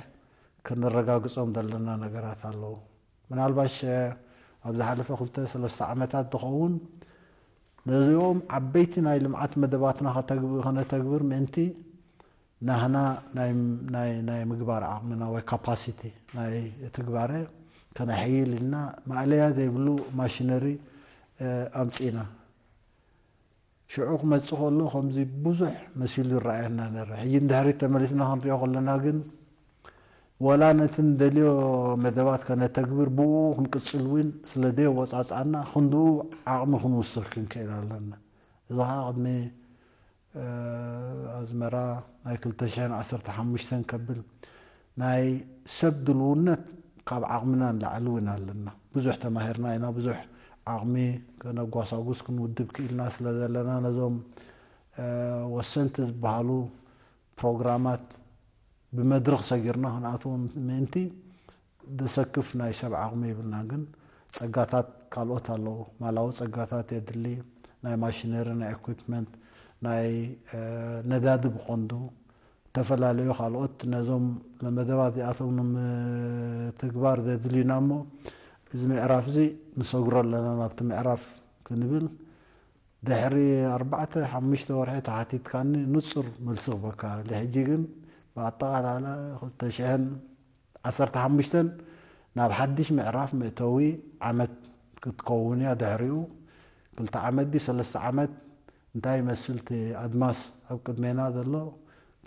ክንረጋግፆም ዘለና ነገራት ኣለዉ። ምናልባሽ ኣብ ዝሓለፈ ክልተ ሰለስተ ዓመታት ዝኸውን ነዚኦም ዓበይቲ ናይ ልምዓት መደባትና ከነተግብር ምእንቲ ናህና ናይ ምግባር ዓቕምና ወይ ካፓሲቲ ናይ ትግባረ ከነሐይል ኢልና ማእለያ ዘይብሉ ማሽነሪ ኣምፂና። ሽዑ ክመፅእ ከሎ ከምዚ ብዙሕ መሲሉ ይረኣየና ነረ። ሕጂ ንድሕሪት ተመሊስና ክንሪኦ ከለና ግን ወላ ነቲ ንደልዮ መደባት ከነተግብር ብኡ ክንቅፅል እውን ስለ ደየወፃፅኣና ክንድኡ ዓቕሚ ክንውስኽ ክንክእል ኣለና። እዚ ከዓ ቅድሚ ኣዝመራ ናይ ክልተ ሽሕን ዓሰርተ ሓሙሽተን ከብል ናይ ሰብ ድልውነት ካብ ዓቕምና ንላዕሊ እውን ኣለና። ብዙሕ ተማሂርና ኢና፣ ብዙሕ ዓቕሚ ከነጓሳጉስ ክንውድብ ክኢልና ስለ ዘለና ነዞም ወሰንቲ ዝበሃሉ ፕሮግራማት ብመድረኽ ሰጊርና ክንኣትዎም ምእንቲ ዘሰክፍ ናይ ሰብ ዓቕሚ የብልና። ግን ፀጋታት ካልኦት ኣለዉ። ማላዊ ፀጋታት የድሊ፣ ናይ ማሽነሪ፣ ናይ ኢኩፕመንት፣ ናይ ነዳዲ ብቐንዱ ዝተፈላለዩ ካልኦት ነዞም መደባት እዚኣቶም ንምትግባር ዘድልዩና እሞ እዚ ምዕራፍ እዚ ንሰግሮ ኣለና ናብቲ ምዕራፍ ክንብል ድሕሪ ኣርባዕተ ሓሙሽተ ወርሒ ተሓቲትካኒ ንጹር መልሲ ክበካ። ሕጂ ግን ብኣጠቓላላ ክልተ ሽሕን ዓሰርተ ሓሙሽተን ናብ ሓድሽ ምዕራፍ መእተዊ ዓመት ክትከውን እያ። ድሕሪኡ ክልተ ዓመት ድዩ ሰለስተ ዓመት እንታይ ይመስል እቲ ኣድማስ ኣብ ቅድሜና ዘሎ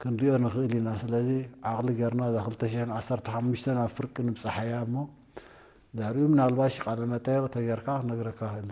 ክንሪኦ ንኽእል ኢና። ስለዚ ዓቕሊ ጌርና እዛ ክልተ ሽሕን ዓሰርተ ሓሙሽተን ኣብ ፍርቂ ንብጽሓያ እሞ ድሕሪኡ ምናልባሽ ቃለ መጠየቕ ተጌርካ ክነግረካ ክእል።